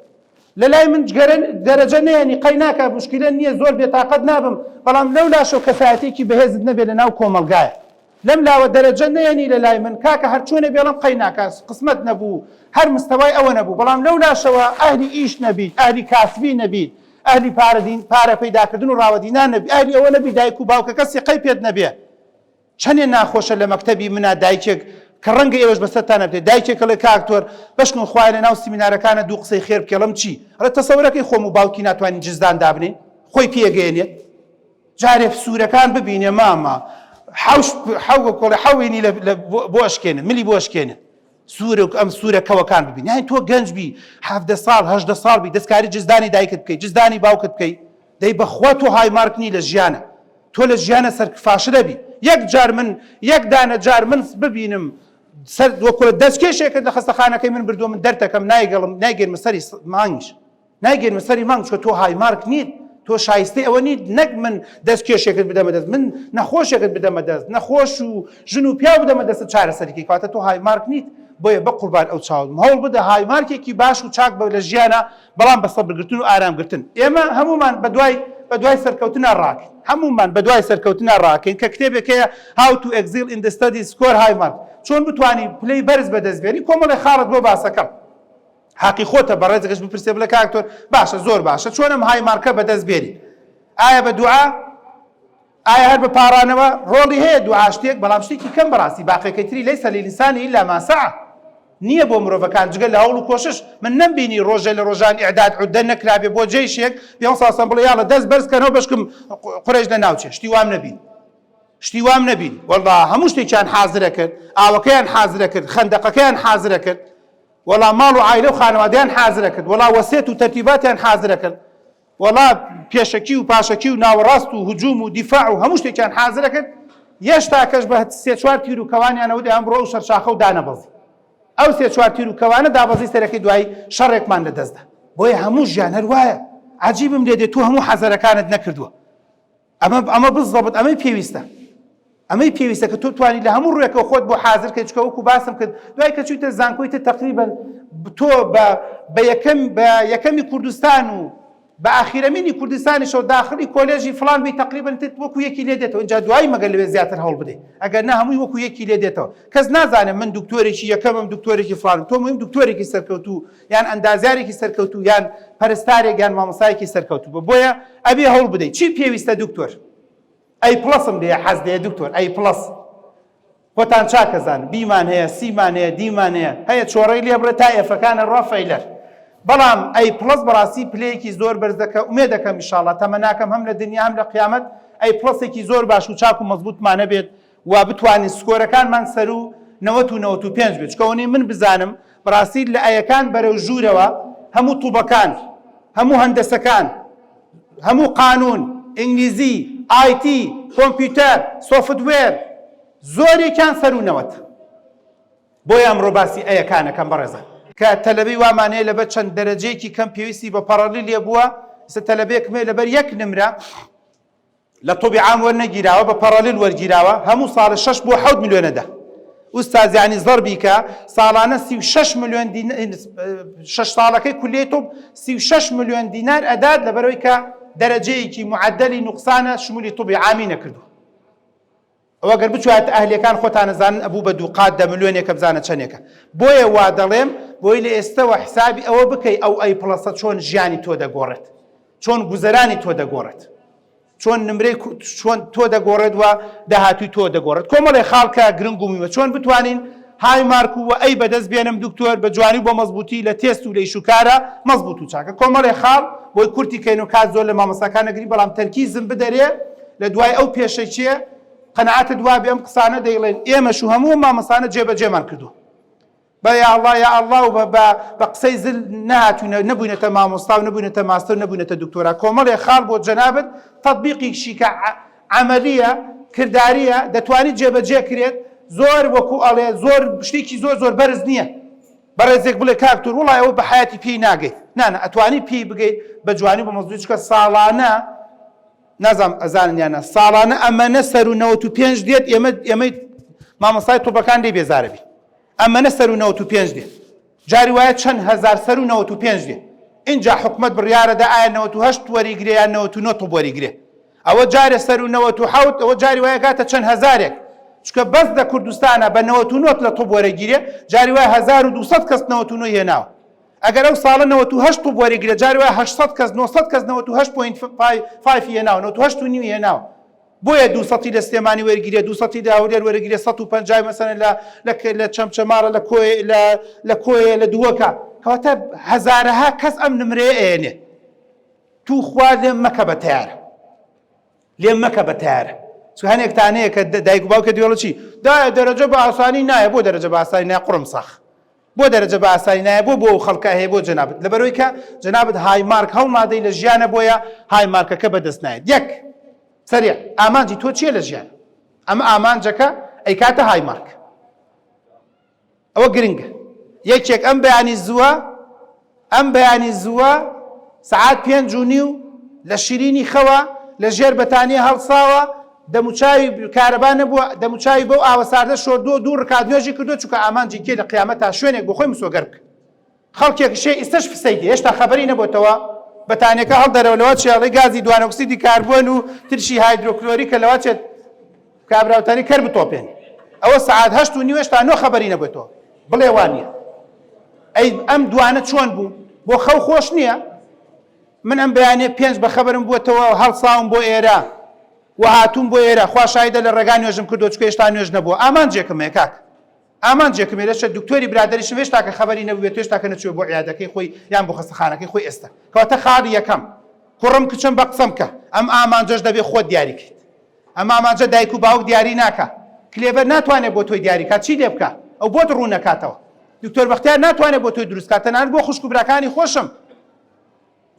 لە لای من جگەرە دەرەجە نێنی قەی ناکا مشکلە نییە زۆر بێتاقەت نابم بەڵام لەو لاشەوە کەسایەتێکی بەهێزت نەبێ لە ناو کۆمەڵگایە لەم لاوە دەرەجە نەیەنی لە لای من کاکە هەرچۆنێ بێڵم قەی ناکا قسمەت نەبوو هەر مستەوای ئەوە نەبوو بەڵام لەو لاشەوە ئەهلی ئیش نەبیت ئەهلی کاسبی نەبیت. ئەهلی پارە دین پارە پەیداکردن و ڕاوەدینان نەبی ئەهلی ئەوە نەبی دایک و باوکەکە سیقەی پێت نەبێ چەنێ ناخۆشە لە مەکتەبی منا دایکێک کە ڕەنگە ئێوەش بەسەرتانە بێ دایکێک ئەڵێ کاک تۆر بەشکم خوایە لە ناو سیمینارەکانە دوو قسەی خێر بکێڵم چی ئەڵێ تەسەورەکەی خۆم و باوکی ناتوانین جزدان دابنێین خۆی پێگەیەنێت جارێ سوورەکان ببینێ مامە حەوش حەو کۆڵێ حەوینی لە بۆ ئەشکێنن ملی بۆ ئەشکێنن سوورە ئەم سوورە کەوەکان ببین یانی تۆ گەنج بی 17 ساڵ 18 ساڵ بی دەستکاری جزدانی دایکت بکەی جزدانی باوکت بکەی دەی بەخوا تۆ high mark نی لە ژیانە تۆ لە ژیانە سەرفاشلە بی یەک جار من یەک دانە جار من ببینم سەر وەکوڵە دەستکێشێکت لە خەستەخانەکەی من بردووە من دەرتەکەم نایگەڵم نایگەرمە سەری مانگیش نایگەرمە سەری مانگ چونکە تۆ high mark نیت تۆ شایستەی ئەوە نیت نەک من دەست کێشێکت بدەمە دەست من نەخۆشێکت بدەمە دەست نەخۆش و ژن و پیاو بدەمە دەستت چارەسەریکەی کەواتە تۆ high mark نیت بۆیە بە قوربان ئەو چاوم هەوڵ بدە high mark ێکی باش و چاک بە لە ژیانە بەڵام بە سەبرگرتن و ئارامگرتن ئێمە هەمومان بەدوای بەدوای سەرکەوتنا ڕاکەین هەمومان بەدوای سەرکەوتنا ڕاکەین کە کتێبێک هەیە How to Excel in the Studies Score High Mark چۆن بتوانی پلەی بەرز بەدەست بێنی کۆمەڵێ خاڵت بۆ باسەکەم حەقی خۆتە بەڕێزەکەش بپرسێ بڵێ کاک تۆر باشە زۆر باشە چۆن ئەم high mark ە بەدەست بێنین ئایا بە دوعا ئایا هەر بە پاڕانەوە ڕۆڵی هەیە دوعا شتێک بەڵام شتێکی کەم بەڕاستی باقیەکەی تری ليس للإنسان إلا ما سعى نییە بۆ مرۆڤەکان جگە لە هەوڵ و کۆشش من نەمبینی ڕۆژێ لە ڕۆژان ئیعداد عودە نەکرابێ بۆ جەیشێک پێغەمبەر صلی الله بڵێ یاڵە دەست بەرز کەنەوە بەشکم قورەیش لە ناوچێ شتی وام نەبین شتی وام نەبین وەڵا هەموو شتێکیان حازرە کرد ئاوەکەیان حازرە کرد خەندەقەکەیان حازرە کرد وەڵا ماڵ و عایلە و خانەوادەیان حازرە کرد وەڵا وەسێت و تەرتیباتیان حازرە کرد وەڵا پێشەکی و پاشەکی و ناوەڕاست و هجوم و دیفاع و هەموو شتێکیان حازرە کرد یەشتا کەش بە سێ چوار تیر و کەوانیانەوە دەیان بڕۆ ئەو سەرشاخە و دانەبەزی ئەو سێ چوار تیر و کەوانە دابەزی سەرەکەی دوایی شەڕێکمان لەدەستدا بۆیە هەموو ژیان هەر وایە عجیبم لێ دێ تۆ هەموو حەزەرەکانت نەکردووە ئەمە ئەمە بزەبت ئەمەی پێویستە ئەمەی پێویستە کە تۆ توانی لە هەموو ڕوێکەوە خۆت بۆ حاضر کەی چکە وەکو باسم کرد دوای کە چوویتە زانکۆی تر تقریبا تۆ بە بە یەکەم بە یەکەمی کوردستان و بە ئاخیرەمینی کوردستانیشەوە داخلی کۆلێژی فلان بی تقریبا تر وەکو یەکی لێ دێتەوە اینجا دوایی مەگەر لەوێ زیاتر هەوڵ بدەیت ئەگەر نا هەمووی وەکو یەکی لێ دێتەوە کەس نازانێت من دکتۆرێکی یەکەمم دکتۆرێکی فلانم تۆ مهم دکتۆرێکی سەرکەوتوو یان ئەندازیارێکی سەرکەوتوو یان پەرستارێک یان مامۆستایەکی سەرکەوتوو بە بۆیە ئەبێ هەوڵ بدەیت چی پێویستە دکتۆر A plus م لێ حەز لێ دکتۆر A plus خۆتان چاکەزان B مان هەیە C مان هەیە D مان هەیە هەیە چۆڕەی لێ بڕێ تا F ەکانە ڕوا failure بەڵام A plus بەڕاستی پلەیەکی زۆر بەرزەکە ئومێ دەکەم ئیشاڵا تەمەناکەم هەم لە دنیا هەم لە قیامەت A plus ێکی زۆر باش و چاک و مەزبوطمان هەبێت و بتوانین score ەکانمان سەروو 90 و 95 بێت چونکە ئەوەنەی من بزانم بەڕاستی لە A ەکان بەرەو ژوورەوە هەموو طوبەکان هەموو هەندەسەکان هەموو قانون، ئینگلیزی، IT، کۆمپیوتەر، software، زۆرێکیان سەروو 90. بۆیە ئەمڕۆ باسی A ەکان ئەکەم بەڕێزان. کە تەلەبەی وامان هەیە لەبەر چەند دەرەجەیەکی کەم پێویستی بە parallel ێ بووە، ئێستا تەلەبەیەکم هەیە لەبەر یەک نمرە لە طوبی عام وەرنەگیراوە بە parallel وەرگیراوە هەموو ساڵێ شەش بۆ حەوت ملیۆنە دە ئوستاز یانی زەربی کە ساڵانە 36 ملیۆن شەش ساڵەکەی کولیەی طب 36 ملیۆن دینار ئەدات لەبەرەوەی کە دەرەجەیەکی معدلی نوقسانە شمولی طبی عامی نەکردووە ئەوە گەر بچوایەتە ئەهلیەکان خۆتان ئەزانن ئەبوو بە دووقات دە ملیۆنێکە بزانە چەنێکە بۆیە وا دەڵێم بۆی لە ئێستەوە حسابی ئەوە بکەی ئەو A plus ە چۆن ژیانی تۆ دەگۆڕێت چۆن گوزەرانی تۆ دەگۆڕێت چۆن نمرەی چۆن تۆ دەگۆڕێت و داهاتووی تۆ دەگۆڕێت کۆمەڵێ خاڵکە گرنگ و میمە چۆن بتوانین high mark و A بەدەست بێنم دکتۆر بە جوانی و بە مەزبووتی لە تێست و لە ئیشوکارە مەزبوط و چاکە کۆمەڵێ خاڵ بۆی کورتی کەین و کات زۆر لە مامۆستاکان نەگرین بەڵام تەرکیزم بدەرێ لە دوای ئەو پێشەکیە قەناعەتت وابێ ئەم قسانە دەیڵێن ئێمەش و هەموو مامۆستانە جێبەجێمان کردووە بە یا ئەڵڵا یا ئەڵڵا و بە بە قسەی زل نەهاتوینە نەبووینەتە مامۆستا و نەبووینەتە ماستەر و نەبووینەتە دکتۆرا کۆمەڵێ خاڵ بۆ جەنابت تەتبیقی شیکە عەمەلیە کرداریە دەتوانیت جێبەجێ کرێت زۆر وەکو ئەڵێ زۆر شتێکی زۆر زۆر بەرز نییە بەڕێزێک بڵێ کاک تور وڵای ئەوە بە حیاتی پێی ناگەیت نانا ئەتوانی پێی بگەیت بە جوانی بە مەزبووتی چونکە ساڵانە نازانم ئەزانن یان نا ساڵانە ئەمەنە سەر و 95 دێت ئێمە ئێمەی مامۆستای تۆپەکان لێی بێزارە بین ئەمەنە سەر و 95 دێت جاری وایە چەند هەزار سەر و 95 دێت اینجا حکومەت بڕیارەدا ئایا 98 وەریگرێ یان 99 تۆپ وەریگرێ ئەوە جارێ سەر و 97 ئەوە جاری وایە گاتە چەند هەزارێک چونکە بەس لە کوردستانە بە 99 لە تۆپ وەرەگیرێ جاری وایە 1200 کەس 99 هێناوە. ئەگەر ئەو ساڵە 98 طب وەریگرێ جاری وایە 800 کەس 900 کەس 98.5 هێناوە 98 و نیوی هێناوە بۆیە دوو سەتی لە سلێمانی وەرگیرێ دوو سەتی لە هەولێر وەرگیرێ 150 مەسەلەن لە لە لە چەمچەماڵە لە کۆیە لە لە کۆیە لە دووەکە کەواتە هەزارەها کەس ئەم نمرەیە ئەیەنێ تو خوا لێم مەکە بە تەیارە لێم مەکە بە تەیارە چونکە هەنێکتان هەیە کە دایک و باوکە دوێڵە چی دایە دەرەجە بە ئاسانی نایە بۆ دەرەجە بە ئاسانی نایە قوڕم ساخ بۆ دەرەجە بە ئاسانی نایە بۆ بۆ ئەو خەڵکە هەیە بۆ جەنابت لەبەرەوەی کە جەنابت high mark هەڵنادەی لە ژیانە بۆیە high mark ەکە بەدەست نایەت یەک سەریع ئامانجی تۆ چییە لە ژیان ئەمە ئامانجەکە ئەیکاتە high mark ئەوە گرنگە یەکێک ئەم بەیانی زووە ئەم بەیانی زووە سەعات پێنج و نیو لە شیرینی خەوە لە ژێر بەتانیە هەڵساوە دەموچاوی کارەبا نەبووە دەموچاوی بەو ئاوە ساردە شۆردووە دوو ڕکات نوێژی کردووە چونکە ئامانجی کێ لە قیامەتا شوێنێک بۆ خۆی مسۆگەر بکە خەڵکێکش هەیە ئیستەش فسەی دێ هێشتا خەبەری نەبۆتەوە بەتانیەکە هەڵدەرەوە لەوە چێ ئەڵێ گازی دوانۆکسیدی کاربۆن و ترشی هایدرۆکلۆریکە لەوە چێت کابراوتانی کەر بتۆپێن ئەوە سەعات هەشت و نیو هێشتا نۆ خەبەری نەبێتەوە بڵێ وانە ئەی ئەم دوانە چۆن بوو بۆ خەو خۆش نییە من ئەم بەیانێ پێنج بە خەبەرم بووەتەوە هەڵساوم بۆ ئێرە و هاتووم بۆ ئێرە خوا شایدە لە ڕێگا نوێژم کردو چکە هێشتا نوێژ نەبووە ئامانجێکم هەیە کاک ئامانجێکم هەیە لەشە دکتۆری برادەریشم هێشتا کە خەبەری نەبووێت هێشتا کە نەچووە بۆ عیادەکەی خۆی یان بۆ خەستەخانەکەی خۆی ئێستا کەواتە خاڵی یەکەم کوڕم کچم بە قسەم کە ئەم ئامانجەش دەبێ خۆت دیاری کەیت ئەم ئامانجە دایک و باوک دیاری ناکا. کلێڤەر ناتوانێت بۆ تۆی دیاری کات چی لێ بکا ئەو بۆت ڕوون نەکاتەوە. دکتۆر بەختیار ناتوانێت بۆ تۆی دروست کات تەنانەت بۆ خوشک و براکانی خۆشم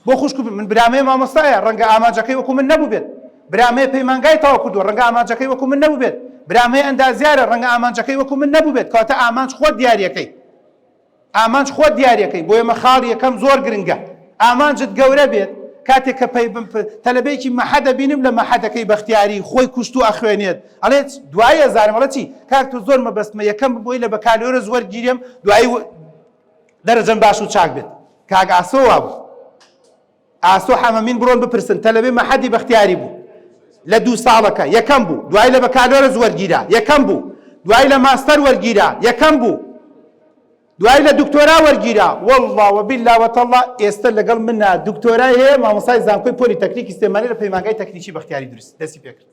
بۆ خوشک و من برامەیە مامۆستایە ڕەنگە ئامانجەکەی وەکو من نەبووبێت برامەیە پەیمانگای تەواو کردووە ڕەنگە ئامانجەکەی وەکو من نەبووبێت برامەیە ئەندازیارە ڕەنگە ئامانجەکەی وەکو من نەبووبێت کەواتە ئامانج خۆت دیاریەکەی ئامانج خۆت دیاریەکەی بۆیە مە خاڵی یەکەم زۆر گرنگە ئامانجت گەورە بێت کاتێک کە پەی تەلەبەیەکی مەحە دەبینم لە مەحەدەکەی بەختیاری خۆی کوشت و ئەخوێنێت ئەڵێ دوایی ئەزانم ئەڵێ چی کاک تۆ زۆر مەبەستمە یەکەم بۆی لە بەکالۆرس وەرگیرێم دوایی دەرەجەم باش و چاک بێت کاک ئاسۆ وابوو ئاسۆ حەمەمین بڕۆن بپرسن تەلەبەی مەحەدی بەختیاری بوو لە دوو ساڵەکە یەکەم بوو دوای لە بەکالۆرس وەرگیرا یەکەم بوو دوای لە ماستەر وەرگیرا یەکەم بوو دوای لە دکتۆرا وەرگیرا واللە وباللە وتاللە ئێستە لەگەڵ منا دکتۆرای هەیە مامۆستای زانکۆی پۆلی تەکنیکی سلێمانی لە پەیمانگای تەکنیکی بەختیاری دروست دەستی پێکرد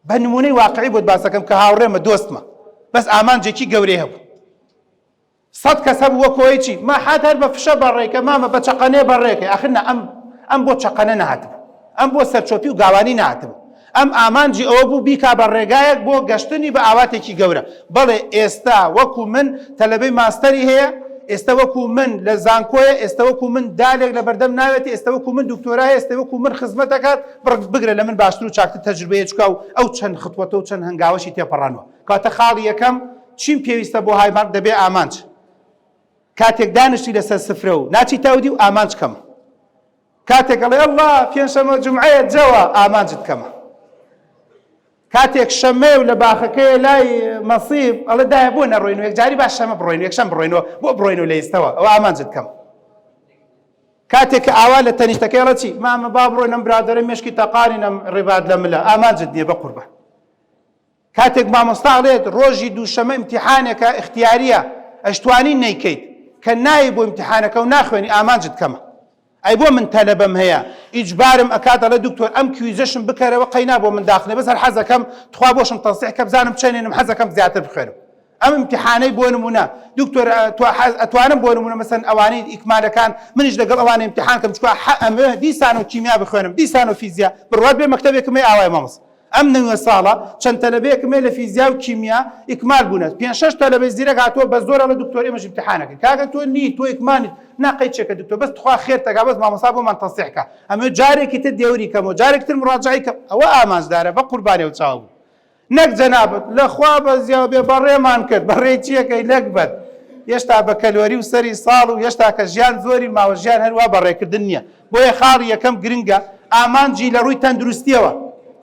بە نمونەی واقعی بۆت باسەکەم کە هاوڕێمە دۆستمە بەس ئامانجێکی گەورەی هەبوو سەت کەس هەبوو وەک ئەوەی چی ماحات هەر بە فشە بەڕێکە مامە بە چەقەنێ بەڕێکەی ئاخر نا ئەم ئەم بۆ چەقەنە نەهاتبوو ئەم بۆ سەرچۆپی و گاوانی نەهاتبوو ئەم ئامانجی ئەوە بوو بیکا بە ڕێگایەک بۆ گەشتنی بە ئاواتێکی گەورە بەڵێ ئێستا وەکو من تەلەبەی ماستەری هەیە ئێستا وەکو من لە زانکۆیە ئێستا وەکو من دالێک لە بەردەم ناوێتی ئێستا وەکو من دکتۆرا هەیە ئێستا وەکو من خزمەت دەکات بڕ بگرە لە من باشتر و چاکتر تەجروبەیە چکا و ئەو چەند خطوەتە و چەند هەنگاوەشی تێپەڕانوە کەواتە خاڵی یەکەم چیم پێویستە بۆ high mark دەبێ ئامانج کاتێک دانیشتی لەسەر سفرە و ناچیتە ئەودی و ئامانج کەمە کاتێک ئەڵێ ئەڵڵا پێنجشەممە جومعەیە جەوە ئامانجت کەمە کاتێک شەمەیە و لە باخەکەیە لای مەسیب ئەڵێ دایە بۆ نەڕۆین و یەکجاری با شەمە بڕۆین یەکشەم بڕۆینەوە بۆ بڕۆینەوە لە ئێستەوە ئەوە ئامانجت کەم کاتێک کە ئاوا لە تەنیشتەکەی ئەڵێ چی مامە با بڕۆین ئەم برادەرە مێشکی تەقانین ئەم ڕێبات لە ملە ئامانجت نییە بە قوربان کاتێک مامۆستا ئەڵێت ڕۆژی دووشەمە ئیمتیحانێکە ئیختیاریە ئەشتوانی نەیکەیت کە نایەی بۆ ئیمتیحانەکە و ناخوێنی ئامانجت کەمە ئەی بۆ من تەلەبەم هەیە ئیجبارم ئەکات ئەڵێ دکتۆر ئەم quiz ەشم بکەرەوە قەینا بۆ من داخنێ بەس هەر حەزەکەم تخوا بۆشم تەسیح کە بزانم چەنێنم حەزەکەم زیاتر بخوێنم ئەم ئیمتیحانەی بۆ نمونە دکتۆر ئەتوانم بۆ نمونە مەسەن ئەوانەی ئیکمالەکان منیش لەگەڵ ئەوانە ئیمتیحان کەم چکا ئەمە دیسان و کیمیا بخوێنم دیسان و فیزیا بڕوات بێ مەکتەبێکم هەیە ئاوای مامۆستا ئەم نەوە ساڵە چەند تەلەبەیەکم هەیە لە فیزیا و کیمیا ئیکمال بوونە پێنج شەش تەلەبەی زیرەک هاتووە بە زۆر ئەڵێ دکتۆر ئێمەش ئیمتیحانەکەین کاکە تۆ نی تۆ ئیکمالیت نا قەی چێکە دکتۆر بەس تخوا خێر تەکا بەس مامۆستا بۆمان تەسیح کە ئەمەوێ جارێکی تر دێوری کەمەوە جارێکی تر مڕاجەعەی کەم ئەوە ئامانجدارە بە قوربانی ئەو چاو بوو نەک جەنابت لە خوا بەزیاو بێ بەڕێمان کرد بەڕێی چیەکەی نەگبەت هێشتا بە کەلۆری و سەری ساڵ و هێشتا کە ژیان زۆری ماوە ژیان هەروا بەڕێکردن نییە بۆیە خاڵی یەکەم گرنگە ئامانجی لە ڕووی تەندروستیەوە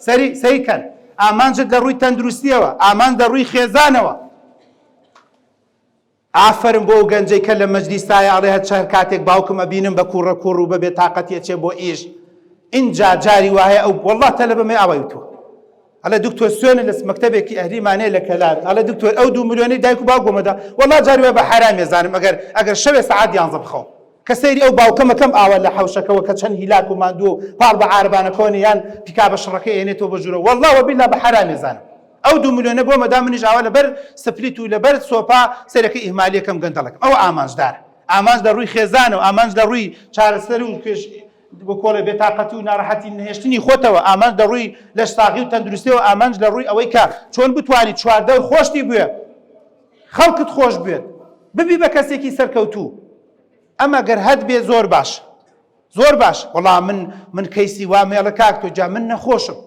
سەری سەیکەن ئامانجت لە ڕووی تەندروستیەوە ئامانج لە ڕووی خێزانەوە ئافەرم بۆ ئەو گەنجەی کە لە مەجلیسایە ئەڵێ هەر چەند کاتێک باوکم ئەبینم بە کوڕە کوڕ و بە بێتاقەتی ئەچێ بۆ ئیش ئینجا جاری وایە ئەو وەڵڵا تەلەبەمەی ئاوای وتووە. ئەڵێ دکتۆر سوێنە لە مەکتەبێکی ئەهلیمانەیە لە کەلار ئەڵێ دکتۆر ئەو دوو ملیۆنەی دایک و باوکمەدا وەڵا جاری وایە بە حەرامی ئەزانم ئەگەر ئەگەر شەوێ سەعات یانزە بخەوم کە سەیری ئەو باوکەمە کەم ئاوا لە حەوشەکەوە کە چەند هیلاک و ماندووە و پاڵ بە عارەبانەکەوە یان پیکابە شڕەکەی ئێنێتەوە بۆ ژوورەوە وەڵا وەبیلا بە حەرامی ئەزانم ئەو دوو ملیۆنە بۆ مەدا منیش ئاوا لەبەر سپلیت و لەبەر سۆپا سەرەکەی ئیهمالیەکەم گەندەڵەکەم ئەوە ئامانجدارە ئامانج لە ڕووی خێزانەوە ئامانج لە ڕووی چارەسەر و کێش بکۆڵێ بێتاقەتی و ناڕەحەتی نەهێشتنی خۆتەوە، ئامانج لە ڕووی لەشساغی و تەندروستیەوە، ئامانج لە ڕووی ئەوەی کە چۆن بتوانی چواردەور خۆشتی بوێ، خەڵکت خۆش بوێت، ببی بە کەسێکی سەرکەوتوو. ئەمە گەر هەت بێ زۆر باش. زۆر باش. وەڵا من من کەیسی وام هەیە ئەڵێ کاک تۆ جا من نەخۆشم.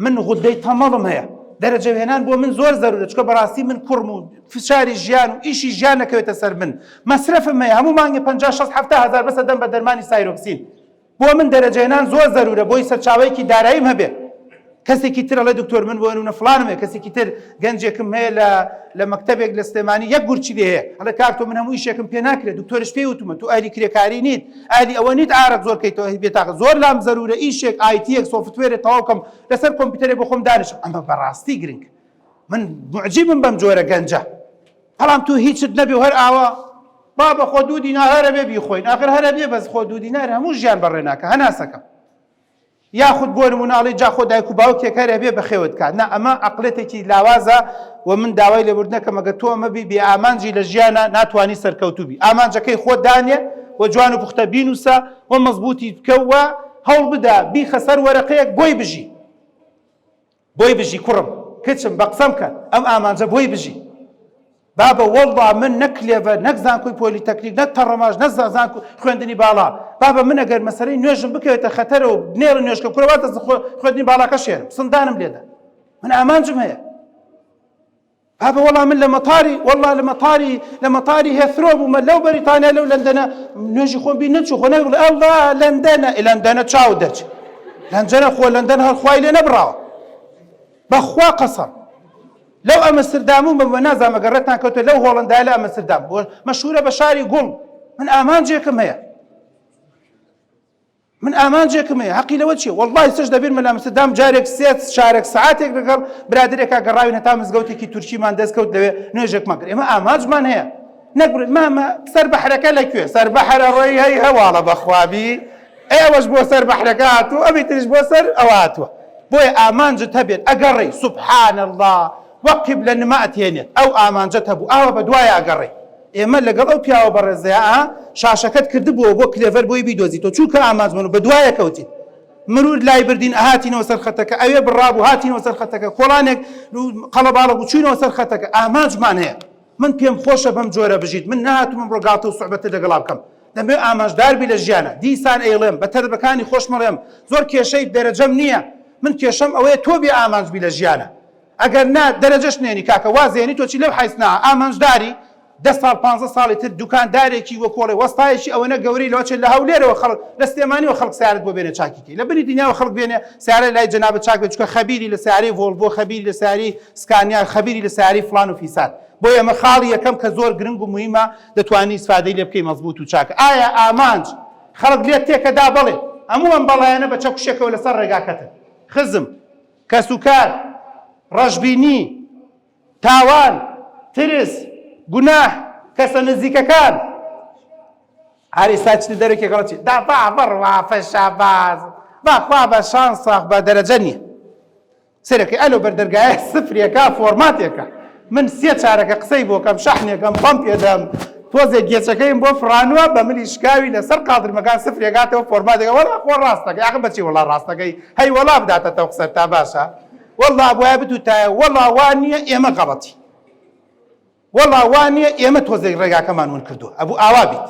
من غودەی تەمەڵم هەیە دەرەجە هێنان بۆ من زۆر زەرورە چونکە بەڕاستی من کوڕم و فشاری ژیان و ئیشی ژیان نەکەوێتە سەر من مەسرەفم هەیە هەموو مانگێ 50 60 70 هەزار بەسە دەم بە دەرمانی سایرۆکسین بۆ من دەرەجە هێنان زۆر زەرورە بۆی سەرچاوەیەکی داراییم هەبێ کەسێکی تر ئەڵێ دکتۆر من بۆ نمونە فڵانم هەیە کەسێکی تر گەنجێکم هەیە لە لە مەکتەبێک لە سلێمانی یەک گورچی لێ هەیە ئەڵێ کاک تۆ من هەموو ئیشێکم پێ ناکرێت دکتۆرش پێی وتومە تۆ ئەهلی کرێکاری نیت ئەهلی ئەوە نیت ئارەق زۆر کەیتەوە هی بێتاقە زۆر لام زەرورە ئیشێک IT یەک software ێ تەواو کەم لەسەر کۆمپیوتەرێ بۆ خۆم دانیشم ئەمە بەڕاستی گرنگ من معجبم بەم جۆرە گەنجە بەڵام تۆ هیچت نەبێ و هەر ئاوا بابە خۆ دوو دینار هەرە بێ بیخۆین ئاخر هەرە بێ بەس خۆ دوو دینار هەموو ژیان بەڕێ ناکە هەناسەکەم یاخود بۆ نمونە ئەڵێی جا خۆ دایک و باوکێک هەر ئەبێ بەخێوت کات نا ئەمە عەقڵێتێکی لاوازە و من داوای لێبوردن ئەکەم ئەگەر تۆ ئەمە بی بێ ئامانجی لە ژیانا ناتوانی سەرکەوتوو بی ئامانجەکەی خۆت دانێ و جوان و پوختە بینوسە و مەزبووتی بکە و هەوڵ بدە بیخە سەر وەرەقەیەک بۆی بژی. بۆی بژی کوڕم کچم بە قسەم کە ئەم ئامانجە بۆی بژی بابە وەڵڵا من نەک کلێڤەر نەک زانکۆی پۆلیتەکنیک نەک تەڕەماش نە زانکۆ خوێندنی باڵا بابە من ئەگەر مەسەلەی نوێژم بکەوێتە خەتەرەوە نێڵە نوێژکە کورە وا دەست خوێندنی باڵاکە شێرم سندانم لێدە من ئامانجم هەیە بابە وەڵا من لە مەتاری وەڵا لە مەتاری لە مەتاری هێثرۆ بوومە لەو بەریتانیا لەو لەندەنە نوێژی خۆم بیر نەچوو خۆ نەبڵێ ئەڵڵا لەندەنە لەندەنە چاو دەچ لەنجەنە خۆ لەندەن هەر خوای لێ نەبڕاوە بەخوا قەسەم لەو ئەمستردام و بە نازانم ئەگەر ڕێتان کەوتە لەو هۆڵندای لە ئەمستردام بۆ مەشهورە بە شاری گوڵ من ئامانجێکم هەیە من ئامانجێکم هەیە هەقی لەوە چیە وەڵڵاهی سش دەبیرمە لە ئەمستردام جارێک سێ چارەک سەعاتێک لەگەڵ برادەرێکا گەڕاوین هەتا مزگەوتێکی تورکیمان دەست کەوت لەوێ نوێژێکمان کرد ئێمە ئامانجمان هەیە نەک بڵێ مامە سەر بەحرەکە لە کوێ سەر بەحرە ڕۆی هەی هەواڵە بەخوابی ئێوەش بۆ سەر بەحرەکە هاتوو ئەمی تریش بۆ سەر ئەوە هاتووە بۆیە ئامانجت هەبێت ئەگەڕێی سبحان اللە وەک قیبلە نما ئەتهێنێت ئەو ئامانجەت هەبوو ئاوا بە دوای ئەگەڕێی ئێمە لەگەڵ ئەو پیاوە بەڕێزەیا ئا شاشەکەت کردبووەوە بۆ کلێڤەر بۆی بیدۆزیتەوە چونکە ئامانجمان و بەدوایە کەوتین مرور لای بردین ئەهاتینەوە سەر خەتەکە ئەوێ بڕابوو هاتینەوە سەر خەتەکە کۆڵانێک قەڵەباڵە بوو چوینەوە سەر خەتەکە ئامانجمان هەیە من پێم خۆشە بەم جۆرە بژیت من نەهاتووم ئەمڕۆ گاڵتە و سوعبەتت لەگەڵا بکەم دەمەوێ ئامانجدار بی لە ژیانە دیسان ئەیڵێم بە تەربەکانی خۆشمەڵێم زۆر کێشەی دەرەجەم نییە من کێشەم ئەوەیە تۆ بێ ئامانج بی لە ژیانە ئەگەر نا دەرەجەش نێنی کاکە واز هێنی تۆ چی لەو حیس نا ئامانجداری دە ساڵ پانزە ساڵی تر دوکاندارێکی وەکۆڵێ وەستایەکی ئەوەنە گەورەی لەوە چێت لە هەولێرەوە خەڵک لە سلێمانیەوە خەڵک سیارەت بۆ بێنێ چاکی کەی لە بنی دنیاوە خەڵک بێنێ سیارە لای جەنابت چاک بێت چونکە خەبیری لە سیارەی ڤۆڵڤۆ خەبیری لە سیارەی سکانیا خەبیری لە سیارەی فڵان و فیسار بۆیە ئەمە خاڵی یەکەم کە زۆر گرنگ و موهیمە دەتوانی ئیسفادەی لێ بکەی مەزبوت و چاکە ئایا ئامانج خەڵک لێت تێکەدا بەڵێ هەموو ئەم بەڵایانە بە چەکوشێکەوە لەسەر ڕێگاکەتن خزم کەسوکار، ڕەشبینی، تاوان، ترس، گوناه، کەسە نزیکەکان. هەر ئیستا چتە دەرەکێک ئەڵێ چی دا با بڕوا فشاباز بەخوا بە شانسە بە دەرەجە نییە سەرەکەی ئەلۆ بەردەرگایە سفرێکە فۆرماتێکە من سێ چارەکە قسەی بۆ کەم شەحنێکەم پەمپێدەم تۆزێک گێچەکەیم بۆ فڕانوە بە ملی شکاوی لەسەر قادرمەکان سفرێکاتەوە فۆرماتێکە وەڵا خۆ ڕاستەکەی ئاخر بەچی وەڵا ڕاستەکەی هەی وەڵا بداتە تەوق سەر تا باشە وەڵا بۆیە بتوتایە وەڵا وا نییە ئێمە غەڵەتی وەڵا وا نییە ئێمە تۆزێک ڕێگاکەمان ون کردووە ئەبوو ئاوا بیت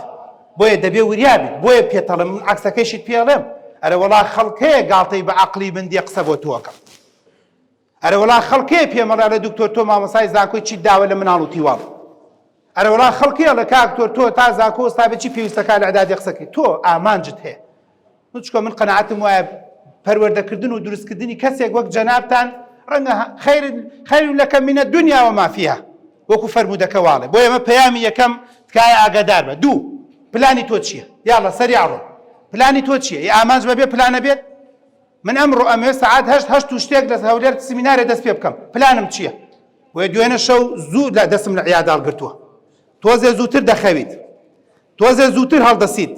بۆیە دەبێ وریا بیت بۆیە پێتەڵم من عەکسەکەیشت پێڵێم ئەرە وەڵا خەڵکەیە گاڵتەی بە عەقڵی من دێ قسە بۆ تۆ ئەکەم ئەرە وەڵا خەڵکێ پێمەڵێ ئەڵێ دکتۆر تۆ مامۆسای زانکۆی چیت داوە لە مناڵ و تیواڵ ئەرە وەڵا خەڵکێ ئەڵێ کاک دکتۆر تۆ تا زانکۆ وەستابێ چی پێویستەکا لە ئیعدادی قسەکەی تۆ ئامانجت هەیە من چکە من قەناعەتم وایە پەروەردەکردن و دروستکردنی کەسێک وەک جەنابتان ڕەنگە خیر خیر لك من الدنيا وما فيها وەکو فەرموودەکە واڵێ بۆ ئێمە پەیامی یەکەم تکایە ئاگادار بە دوو پلانی تۆ چییە یاڵە سەریع ڕۆ پلانی تۆ چییە ئامانج بەبێ پلانە بێت؟ من ئەمڕۆ ئەمەوێ سەعات هەشت هەشت و شتێک لە هەولێر سمینارێ دەست پێ بکەم پلانم چییە؟ بۆیە دوێنێ شەو زوو لە دەستم لە عیادە هەڵگرتووە تۆزێ زووتر دەخەویت تۆزێ زووتر هەڵدەسیت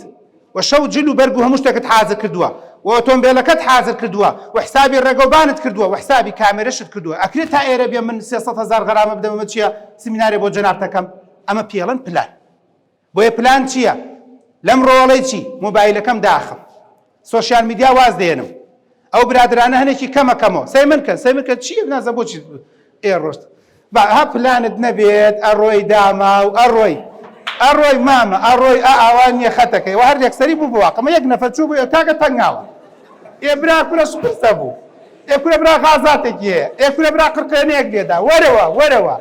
و شەو جل و بەرگ و هەموو شتێکت حازر کردووە و ئۆتۆمبێلەکەت حازر کردووە و حسابی ڕێگەوبانت کردووە و حسابی کامێرەشت کردووە ئەکرێت تا ئێرە بێ من 300 هەزار غەرامە بدەم ئەمە چییە سمینارێ بۆ جەنابتەکەم ئەمە پێڵن پلان بۆیە پلان چییە؟ لەم ڕۆڵەی چی؟ مۆبایلەکەم داخم. social media واز دێنم. ئەو برادرانە هەنێکی کەمە کەمەوە. سەی من کەن، سەی من کەن چییە نازانم بۆچی ئێ ڕۆشت. با ها پلانت نەبێت ئەڕۆی داماو ئەڕۆی. ئەڕۆی مامە ئەڕۆی ئا ئاوا نییە خەتەکەی وە هەر یەکسەری بوو بۆ واقمە یەک نەفەر چوو بۆ کاکە تەنگاوە. ئێ برا کورە شپرزە بوو. ئێ کورە برا غازاتێکی هەیە ئێ کورە برا قرقێنەیەک لێدا وەرەوە وەرەوە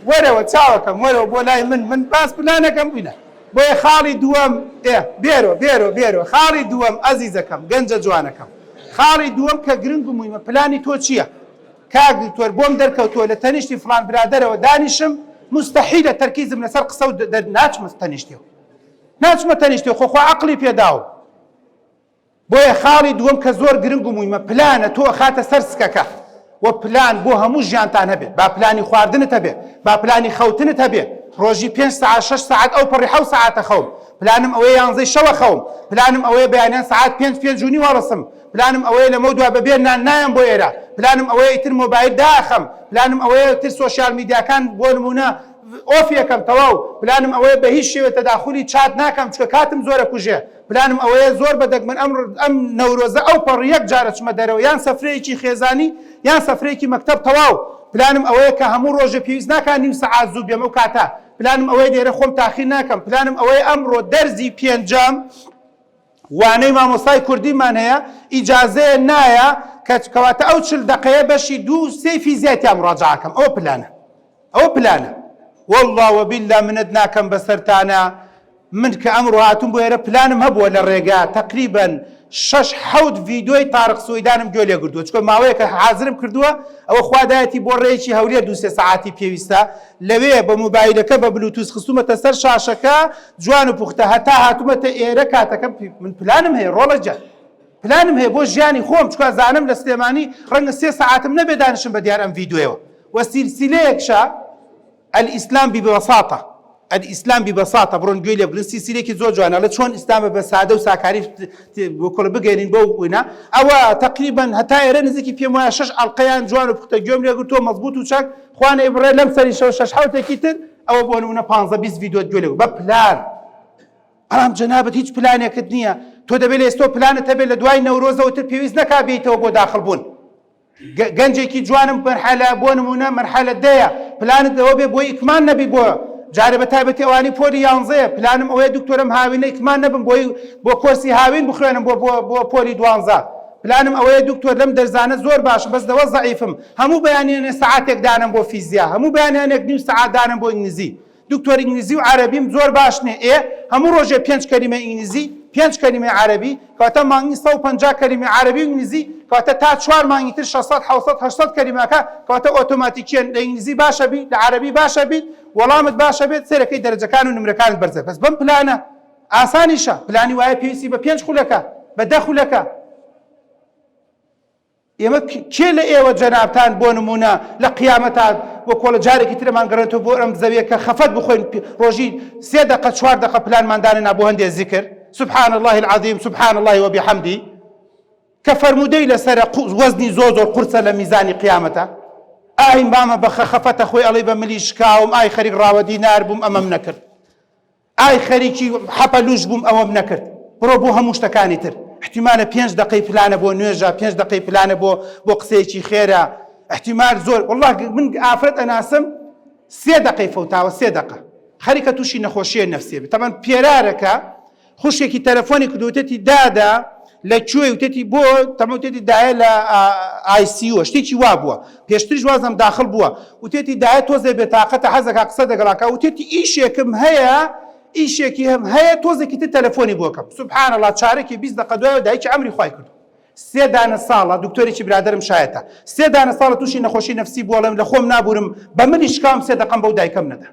وەرەوە چاوەکەم وەرەوە بۆ لای من من باس پلانەکەم بووینە بۆیە خاڵی دووەم ئێ بێرۆ بێرۆ بێرۆ خاڵی دووەم ئەزیزەکەم گەنجە جوانەکەم خاڵی دووەم کە گرنگ و مویمە پلانی تۆ چییە کاک دکتۆر بۆم دەرکەوتووە لە تەنیشتی فڵان برادەرەوە دانیشم مستحیلە تەرکیزم لەسەر قسە و ناچمە تەنیشتیەوە ناچمە تەنیشتی خۆ خوا عەقڵی پێداوم بۆیە خاڵی دووەم کە زۆر گرنگ و مویمە پلانە تۆ ئەخاتە سەر سکەکە وە پلان بۆ هەموو ژیانتان هەبێت با پلانی خواردنت هەبێت با پلانی خەوتنت هەبێت ڕۆژی پێنج سەعات شەش سەعات ئەو پەڕی حەو سەعاتە خەوم پلانم ئەوەیە یانزەی شەوە خەوم پلانم ئەوەیە بەیانیان سەعات پێنج پێنج و نیو هەڵسم پلانم ئەوەیە لەمەو دوا بەبێ نان نایەم بۆ ئێرە پلانم ئەوەیە ئیتر مۆبایل داخەم پلانم ئەوەیە تر social media کان بۆ نمونە off یەکەم تەواو پلانم ئەوەیە بە هیچ شێوێ تەداخولی چات ناکەم چونکە کاتم زۆرە کوژێ پلانم ئەوەیە زۆر بە دەگمەن ئەم ئەم نەورۆزە ئەو پەڕی یەک جار ئەچمە دەرەوە یان سەفرەیەکی خێزانی یان سەفرەیەکی مەکتەب تەواو پلانم ئەوەیە کە هەموو ڕۆژێ پێویست ناکا نیو سەعات زوو بێم ئەو کاتە پلانم ئەوەیە لێرە خۆم تاخیر ناکەم پلانم ئەوەیە ئەمڕۆ دەرزی پێنجەم وانەی مامۆستای کوردیمان هەیە ئیجازەیە نایە کە کەواتە ئەو چل دەقەیە بەشی دوو سێی فیزیای تیا مڕاجعەکەم ئەوە پلانە ئەوە پلانە واللە وباللە منەت ناکەم بەسەرتانا من کە ئەمڕۆ هاتوم بۆ ئێرە پلانم هەبووە لە ڕێگا تەقریبەن شەش حەوت ڤیدۆی تارق سوەیدانم گوێ لێ گرتووە چونکە ماوەیەکە حازرم کردووە ئەوە خوا دایەتی بۆ ڕێیەکی هەولێر دوو سێ سەعاتی پێویستە لەوێ بە مۆبایلەکە بە بلوتوس خستومەتە سەر شاشەکە جوان و پوختە هەتا هاتومەتە ئێرە کاتەکەم من پلانم هەیە ڕۆڵە گیان پلانم هەیە بۆ ژیانی خۆم چونکە زانم لە سلێمانی ڕەنگە سێ سەعاتم نەبێ دانیشم بە دیار ئەم ڤیدۆیەوە وە سیلسیلەیەکشە الاسلام ببساطە الاسلام ببساطە بڕۆن گوێی لێ بگرن سیلسیلەیەکی زۆر جوانە ئەڵێ چۆن ئیسلام بە سادە و ساکاری وەکۆڵە بگەێنین بەو ونا ئەوە تقریبا هەتا ئێرە نزیکی پێم وایە شەش ئەڵقەیان جوان و پوختە گوێم لێ گرتووە مەزبوط و چاک خوانەی بڕێ لەم سەریشەوە شەش حەوتێکی تر ئەوە بۆ نمونە پانزە 20 ڤیدیۆت گوێ لێ بە پلان بەڵام جەنابت هیچ پلانێکت نییە تۆ دەبێت لە ئێستۆ پلانت هەبێت لە دوای نەورۆزەوە تر پێویست نەکا بێیتەوە بۆ داخڵ بوون گەنجێکی جوانم مەرحەلە بۆ نمونە مەرحەلە دەیە پلانت ئەوە بێ بۆی ئیکمان نەبی بۆ جارێ بە تایبەتی ئەوانی پۆلی یانزەیە پلانم ئەوەیە دکتۆرم هاوینە ئیکمان نەبم بۆی بۆ کۆرسی هاوین بخوێنم بۆ بۆ بۆ پۆلی دوانزە پلانم ئەوەیە دکتۆر لەم دەرزانە زۆر باشم بەس لەوە زەعیفم هەموو بەیانیانێ سەعاتێک دانەم بۆ فیزیا هەموو بەیانیانێک نیو سەعات دانەم بۆ ئینگلیزی دکتۆر ئینگلیزی و عەرەبیم زۆر باش نیە ئێ هەموو ڕۆژێ پێنج کەلیمەی ئینگلیزی پێنج کەلیمەی عەرەبی کەواتە مانگی 150 کەلیمەی عەرەبی و ئینگلیزی کەواتە تا چوار مانگی تر 600 700 800 کەلیمەکە کەواتە ئۆتۆماتیکیەن لە ئینگلیزی باشە بی لە عەرەبی باشە بیت وەڵامت باشە بێت سەیرەکەی دەرەجەکان و نمرەکانت بەرزە بەس بەم پلانە ئاسانیشە پلانی وایە پێویستی بە پێنج خولەکە بە دە خولەکە ئێمە کێ لە ئێوە جەنابتان بۆ نموونە لە قیامەتا بۆ کۆڵە جارێکی ترمان گەڕێنێتەوە بۆ ئەم زەویە کە خەفەت بخۆین ڕۆژی سێ دەقە چوار دەقە پلانمان دانەنا بۆ هەندێ زیکر سبحان الله العظیم سبحان الله وبحمدی کە فەرموودەی لەسەرە وەزنی زۆر زۆر قورسە لە میزانی قیامەتە ئای مامە بە خەفەتە خۆی ئەڵێ بە ملی شکاوم ئای خەریک ڕاوەدی نار بووم ئەمەم نەکرد ئای خەریکی حەپە لوش بووم ئەوەم نەکرد بڕۆ بۆ هەموو شتەکانی تر احتیمالە پێنج دەقەی پلانە بۆ نوێژە پێنج دەقەی پلانە بۆ بۆ قسەیەکی خێرە احتیمال زۆر والله من ئافرەت ئەناسم سێ دەقەی فەوتاوە سێ دەقە خەریکە تووشی نەخۆشیە نەفسیە بێت تەمان پێرارەکە خوشکێکی تەلەفۆنی کردو وتێتی دادە لە کوێی وتێتی بۆ تەمە وتێتی دایە لە ICU شتێکی وا بووە پێشتریش وازم داخل بووە وتێتی دایە تۆزێ بێتاقەتە حەزەکا قسە دەگەڵاکا وتێتی ئیشێکم هەیە ئیشێکی هەم هەیە تۆزێکی تر تەلەفۆنی بۆ کەم سبحان الله چارەکی 20 دقە دوایەوە دایکی ئەمری خوای کردو سێ دانە ساڵە دکتۆرێکی برادەرم شایەتە سێ دانە ساڵە تووشی نەخۆشی نەفسی بووە ئەڵێم لە خۆم نابورم بە منی شکاوم سێ دەقەم بەو دایکەم نەدا.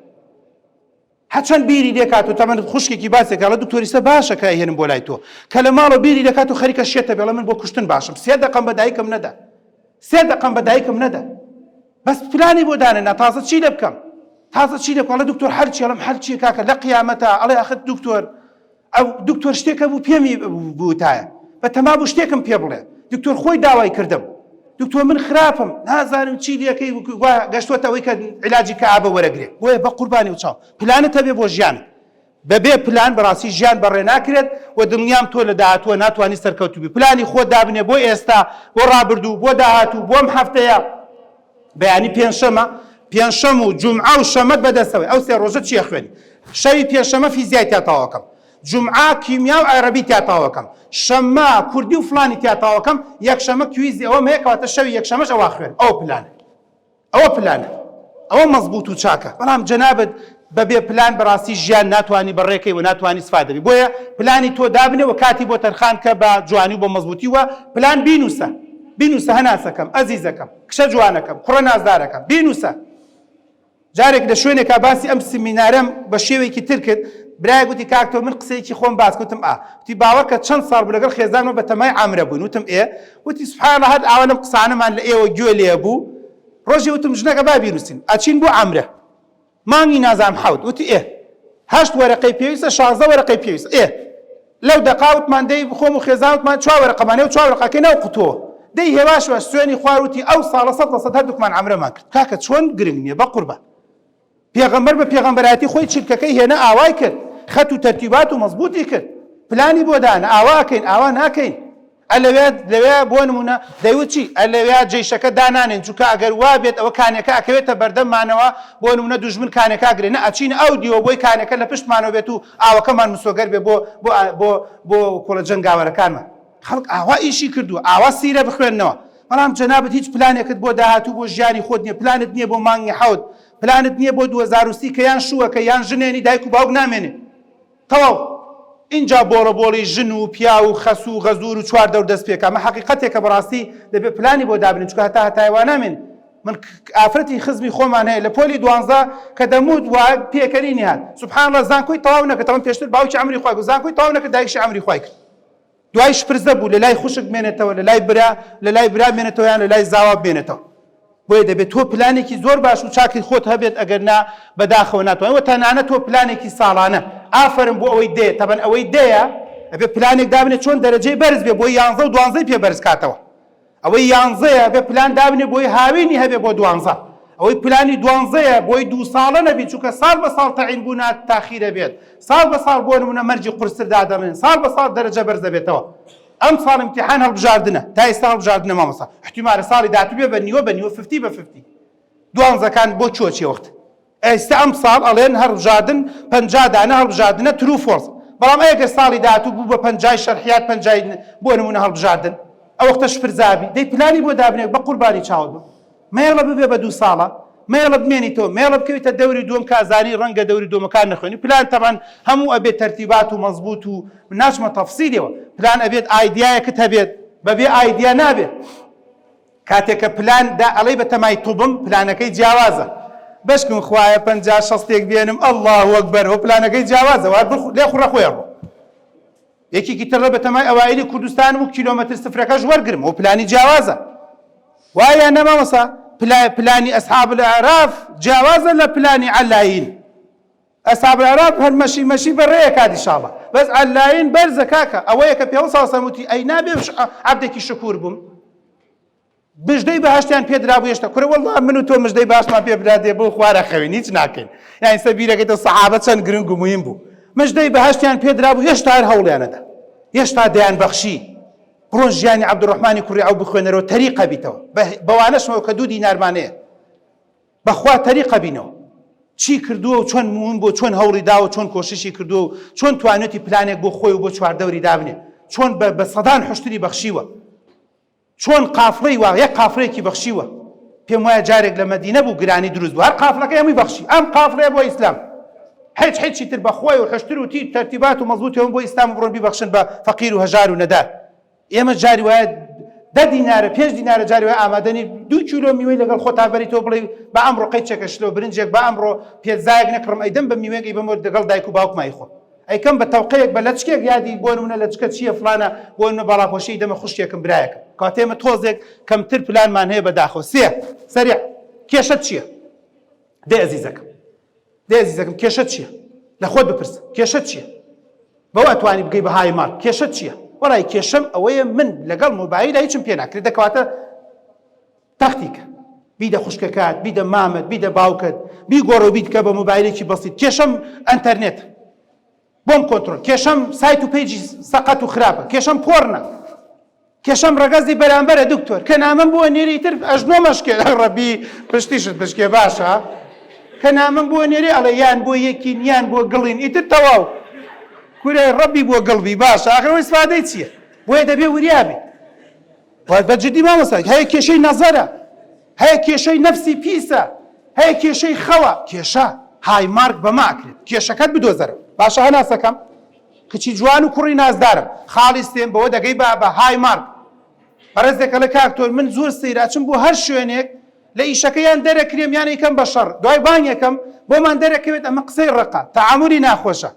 هەرچەند بیری لێکات و تەمەن خوشکێکی باسێک ئەڵێ دکتۆر ئیستا باشە کە ئەیهێنم بۆ لای تۆ کە لە ماڵەوە بیری لێکات و خەریکە شێتە بێ ئەڵێ من بۆ کوشتن باشم سێ دەقەم بە دایکم نەدا سێ دەقەم بە دایکم نەدا بەس پلانی بۆ دانەنا تازە چی لێ بکەم تازە چی لێ بکەم ئەڵێ دکتۆر هەرچی ئەڵێم هەرچی کاکە لە قیامەتە ئەڵێ ئەخر دکتۆر ئەو دکتۆر شتێکە بوو پێمی بوتایە بە تەما بوو شتێکم پێ بڵێ دکتۆر خۆی داوای کردم دکتۆر من خراپم نازانم چی لەکەی وا گەشتوەتە ئەوەی کە عیلاجی کەئابە وەرەگرێ بۆیە بە قوربانی و چاو پلانت هەبێ بۆ ژیانت بەبێ پلان بەڕاستی ژیان بەڕێ ناکرێت و دڵنیام تۆ لە داهاتووە ناتوانی سەرکەوتوو بی پلانی خۆت دابنێ بۆ ئێستا بۆ ڕابردوو بۆ داهاتوو بۆ ئەم هەفتەیە بەیانی پێنجشەمە پێنجشەم و جومعە و شەمەت بەدەستەوەی ئەو سێ ڕۆژە چی ئەخوێنی شەوی پێنجشەمە فیزیای تیا تەواوەکەم جومعە کیمیا و عەرەبی تیا تەواوەکەم شەممە کوردی و فڵانی تیا تەواوەکەم یەکشەمە quiz ی ئەوەم هەیە کەواتە شەوی یەکشەمەش ئەوە خوێن ئەوە پلانە ئەوە پلانە ئەوە مەزبوط و چاکە بەڵام جەنابت بەبێ پلان بەڕاستی ژیان ناتوانی بەڕێکەی و ناتوانی سفادە بی بۆیە پلانی تۆ دابنێ و کاتی بۆ تەرخان کە بە جوانی و بە مەزبوتی و پلان بینوسە بینوسە هەناسەکەم ئەزیزەکەم کچە جوانەکەم کوڕە نازدارەکەم بینوسە جارێک لە شوێنێکا باسی ئەم سمینارەم بە شێوەیەکی تر کرد برایەک وتی کاک تۆ من قسەیەکی خۆم باس وتم ئا وتی باوەڕکە چەند ساڵ بوو لەگەڵ خێزانمە بە تەمای عامرە بووین وتم ئێ وتی سبحان الله هەر ئاوا لەم قسانەمان لە ئێوە گوێ لێ بوو ڕۆژێ وتم ژنەکە با بینوسین ئەچین بۆ عامرە مانگی نازانم حەوت وتی ئێ هەشت وەرەقەی پێویستە 16 وەرەقەی پێویستە ئێ لەو دەقا وتمان دەی خۆم و خێزان وتمان چوار وەرەقەمان هەیە و چوار وەرەقەکەی ناو قوتووە دەی هێواش هێواش سوێنی خوار وتی ئەو ساڵە 100% هەردووکمان عەمرەمان کرد کاکە چۆن گرنگ نییە بەقوربان پێغەمبەر بە پێغەمبەرایەتی خۆی چرکەکەی هێنا ئاوای کرد خەت و تەرتیبات و مەزبووتی کرد پلانی بۆ دانا ئاوا ئەکەین ئاوا ناکەین ئەلەوێ لەوێ بۆ نمونە دەیوت چی ئەلەوێ جەیشەکە دانانێن چونکە ئەگەر وا بێت ئەوە کانێکە ئەکەوێتە بەردەممانەوە بۆ نمونە دوژمن کانێکە ئەگرێ نە ئەچینە ئەو دیوە بۆی کانێکە لە پشتمانەوە بێت و ئاوەکەمان مسۆگەر بێ بۆ بۆ بۆ بۆ کۆڵە جەنگاوەرەکانمان خەڵک ئاوا ئیشی کردووە ئاوا سیرە بخوێننەوە بەڵام جەنابت هیچ پلانێکت بۆ داهاتوو بۆ ژیانی خۆت نییە پلانت نییە بۆ مانگی حەوت پلانت نییە بۆ 2030 کە یان شووەکە یان ژنێنی دایک و باوک نامێنێ تەواو ئینجا بۆڵە بۆڵی ژن و پیاو و خەسوو و غەزوور و چوار دەور دەست پێکا ئەمە حەقیقەتێکە بەڕاستی دەبێ پلانی بۆ دابنێن چونکە هەتا هەتایە وا نامێنێ من ئافرەتی خزمی خۆمان هەیە لە پۆلی دوانزە کە دەموت وا پێکەنینی هات سبحان الله زانکۆی تەواو نەکرد تەواو پێشتر باوکی عەمری خوای کرد زانکۆی تەواو نەکرد دایکشی عەمری خوای کرد دوای شپرزە بوو لە لای خوشک بمێنێتەوە لە لای برا لە لای برا بمێنێتەوە یان لە لای زاوا بمێنێتەوە بۆیە دەبێت تۆ پلانێکی زۆر باش و چاکی خۆت هەبێت ئەگەر نا بەداخەوە ناتوانێت وە تەنانەت تۆ پلانێکی ساڵانە ئافەرم بۆ ئەوەی دێ تەبەن ئەوەی دەیە ئەبێ پلانێک دابنێ چۆن دەرەجەی بەرز بێ بۆی یانزە و دوانزەی پێ بەرز کاتەوە ئەوەی یانزەیە بێ پلان دابنێ بۆی هاوینی هەبێ بۆ دوانزە ئەوەی پلانی دوانزەیە بۆی دوو ساڵە نەبی چونکە ساڵ بە ساڵ تەعین بوو نا تاخیرە بێت ساڵ بە ساڵ بۆ نمونە مەرجی قورستر دادەنێن ساڵ بە ساڵ دەرەجە بەرز دەبێتەوە ئەم ساڵ امتحان هەڵبژاردنە تا ئێستا هەڵبژاردنە مامۆستا احتیمالە ساڵی داهاتوو بێ بە نیوە بە نیوە fifty بە fifty دوانزەکان بۆ کوێ چێ وەخت ئێستا ئەم ساڵ ئەڵێن هەڵبژاردن 50 دانە هەڵبژاردنە true false بەڵام ئەگەر ساڵی داهاتوو بوو بە پەنجای شەرحیات پەنجای بۆ نمونە هەڵبژاردن ئەو وەختە شپرزابی دەی پلانی بۆ دابنێ بە قوربانی چاوت بم مەیەڵە ببێ بە دوو ساڵە مەیەڵە بمێنیتەوە مەیەڵە بکەویتە دەوری دووەم کە ئەزانی ڕەنگە دەوری دووەمەکان نەخوێنی پلان تەبعەن هەموو ئەبێت تەرتیبات و مەزبوت و من ناچمە تەفسیلیەوە پلان ئەبێت ئایدیایەکت هەبێت بەبێ ئایدیا نابێت کاتێک کە پلان دا ئەڵێی بە تەمای توبم پلانەکەی جیاوازە بەشکم خوایە پەنجا شەستێک بێنم اللە اکبر هۆ پلانەکەی جیاوازە وار لێ خوڕە خۆی ڕۆ یەکێکی تر ڵێ بەتەمای ئەوایلی کوردستانم و کیلۆمەتر سفرەکەش وەرگرم و پلانی جیاوازە وایە نە مامۆستا پلانی ئەسحاب الاعراف جیاوازە لە پلانی عەلایین ئەسحاب الاعراف هەر مەشی مەشی بە ڕێیە کات ئیشاڵا بەس عەلایین بەرزە کاکە ئەوەیە کە پێغەمبەر صلی اللە علیه و سلم وتی ئەی نابێ عەبدێکی شکور بووم مژدەی بەهەشتیان پێ درابوو هێشتا کورە وەڵا من و تۆ مژدەی باشمان پێ بداتێ بۆ خوارە خەوین هیچ ناکەین یانی سە بیرەکەیتە سەحابە چەند گرنگ و مهم بوو مژدەی بەهەشتیان پێ درابوو هێشتا هەر هەوڵیانەدا هێشتا دەیان بەخشی بڕۆ ژیانی عەبدوڕەحمانی کوڕی عەوف بخوێنەرەوە تەریقە بیتەوە بەوانەشمەوە کە دوو دینارمانەیە بەخوا تەریقە بینەوە چی کردووە و چۆن مهم بوو چۆن هەوڵی داوە چۆن کۆششی کردووە و چۆن توانێتی پلانێک بۆ خۆی و بۆ چواردەوری دابنێ چۆن بە سەدان حشتری بەخشیوە چۆن قافڵەی وا یەک قافڵەیەکی بەخشیوە پێم وایە جارێک لە مەدینە بوو گرانی دروست بوو هەر قافڵەکەی هەمووی بەخشی ئەم قافڵەیە بۆ ئیسلام هیچ هیچی تر بە خۆی و حشتر و تیر تەرتیبات و مەزبوطی هەموو بۆ ئیسلام و بڕۆن بیبەخشن بە فەقیر و هەژار و نەدار ئێمە جاری وایە. دە دینارە پێنج دینارە جاری وای ئامادە نی دوو کیلۆ میوەی لەگەڵ خۆتا بەری تۆ بڵێی با ئەمڕۆ قەیچێکە شلۆ برنجێک با ئەمڕۆ پێتزایەک نەکڕم ئەیدەم بە میوەیەک ئەیبەمەوە لەگەڵ دایک و باوکما ئەیخۆم ئەیکەم بە تەوقەیەک بە لەچکێک یادی بۆ نمونە لەچکە چییە فڵانە بۆ نمونە باڵاپۆشی ئەیدەمە خوشکێکم برایەکم کەواتە ئێمە تۆزێک کەمتر پلانمان هەیە بەداخەوە سێ سەریع کێشەت چییە دەی ئەزیزەکەم دەی ئەزیزەکەم کێشەت چییە؟ لە خۆت بپرسە کێشەت چییە؟ بەوە ئەتوانی بگەی بە های مارک کێشەت چییە؟ وەڵای کێشەم ئەوەیە من لەگەڵ مۆبایلە هیچم پێ ناکرێت دەکەواتە تەختیکە بیدە خوشکەکات بیدە مامت بیدە باوکت بیگۆڕە و بیتکە بە مۆبایلێکی بەسیت کێشەم ئەنتەرنێت بۆم کۆنترۆل کێشەم سایت و page ی سەقەت و خراپە کێشەم porn ە کێشەم ڕەگەزی بەرامبەرە دکتۆر کە نامەم بۆ نێری تر ئەژنۆ مەشکێ ڕەبی پشتیشت بشکێ باشە کە نامەم بۆ نێری ئەڵێ یان بۆ یەکین یان بۆ گڵین ئیتر تەواو کورە ڕەبی بۆ گڵبی باشە ئاخر ئەوە ئیسفادەی چییە بۆیە دەبێ وریا بی بە جدی مامۆستا هەیە کێشەی نەزەرە هەیە کێشەی نەفسی پیسە هەیە کێشەی خەوە کێشە های مارک بەمە ئەکرێت کێشەکەت بدۆزەرەوە باشە هەناسەکەم کچی جوان و کوڕی نازدارم خاڵی سێم بەوە دەگەی بە بە های مارک بەڕێزێک ئەڵێ کاک تۆر من زۆر سەیرە ئەچم بۆ هەر شوێنێک لە ئیشەکە یان دەرەکرێم یان ئەیکەم بە شەڕ دوای بانگێکم بۆمان دەرەکەوێت ئەمە قسەی ڕەقە تەعامولی ناخۆشە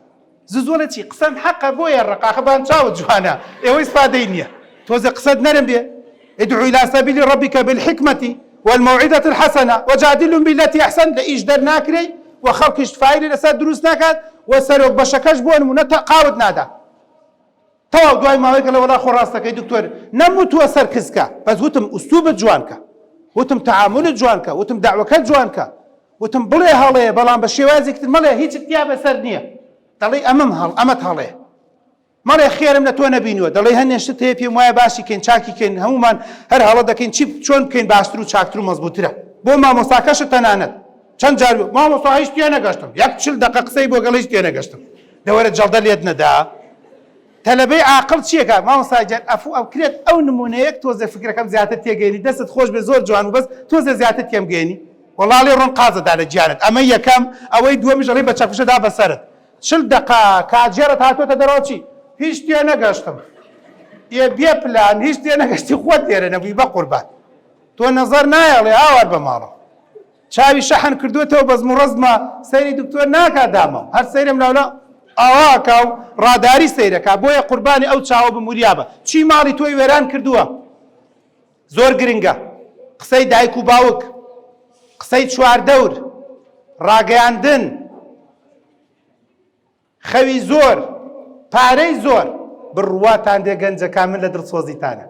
ززۆڵە چی قسەم حەقە بۆیە ڕەقە ئاخە بان چاوت جوانە ئێوە ئیسفادەی نییە تۆزێ قسەت نەرم بێ ادع الى سبیل ربک بالحکمة والموعظة الحسنە وجادلهم بالتی احسن لە ئیش دەرناکرێی و خەڵکیش file ی لەسەر دروست ناکات و سەرۆک بەشەکەش بۆ نمونە قاوت نادا تەواو دوای ماوەیەک ئەڵێ وەڵا خۆ ڕاستەکەی دکتۆر نەموتووە سەر کزکە بەس وتم ئوسلوبت جوان کە وتم تەعامولت جوان کە وتم دەعوەکەت جوان کە وتم بڵێ هەڵەیە بەڵام بە شێوازێکی تر مەڵێ هیچت تیا بەسەر نییە دەڵێی ئەمەم هەڵ ئەمەت هەڵەیە مەڵێ خێرم لە تۆ نەبینیوە دەڵێی هەنێ شت هەیە پێم وایە باسی کەین چاکی کەین هەموومان هەر هەڵە دەکەین چی چۆن بکەین باشتر و چاکتر و مەزبووترە بۆ مامۆستاکەشت تەنانەت چەند جار مامۆستا هیچ تێنەگەشتم یەک چل دەقە قسەی بۆ گەڵ هیچ تێنەگەشتم دەوەرە جەڵدە لێت نەدا تەلەبەی عاقڵ چیە کاک مامۆستا گیان ئەفوو ئەکرێت ئەو نمونەیەک تۆزێ فکرەکەم زیاتر تێگەیەنی دەستت خۆش بێ زۆر جوان بوو بەس تۆزێ زیاتر تێم گەیەنی وەڵا ئەڵێ ڕۆن قازە دا لە گیانت ئەمە یەکەم ئەوەی دووەمیش ئەڵێ بە چەکوشە دا بەسەرت چل دەقە کاتژێرت هاتۆتە دەرەوە چی هیچ تێنەگەشتم ئێ بێ پلان هیچ تێنەگەشتی خۆت لێرە نەبووی بەقوربان تۆ نەزەر نایەڵێ هاوار بە ماڵەوە چاوی شەحن کردووەتەوە بەزم و ڕەزمە سەیری دکتۆر ناکا داماو هەر سەیرم لاولا ئاوا ئەکا و ڕاداری سەیرەکا بۆیە قوربانی ئەو چاوە بم وریابە چی ماڵی تۆی وێران کردووە زۆر گرنگە قسەی دایک و باوک قسەی چواردەور ڕاگەیاندن خەوی زۆر، پارەی زۆر. بڕواتان بێ گەنجەکان من لە دڵسۆزیتانە.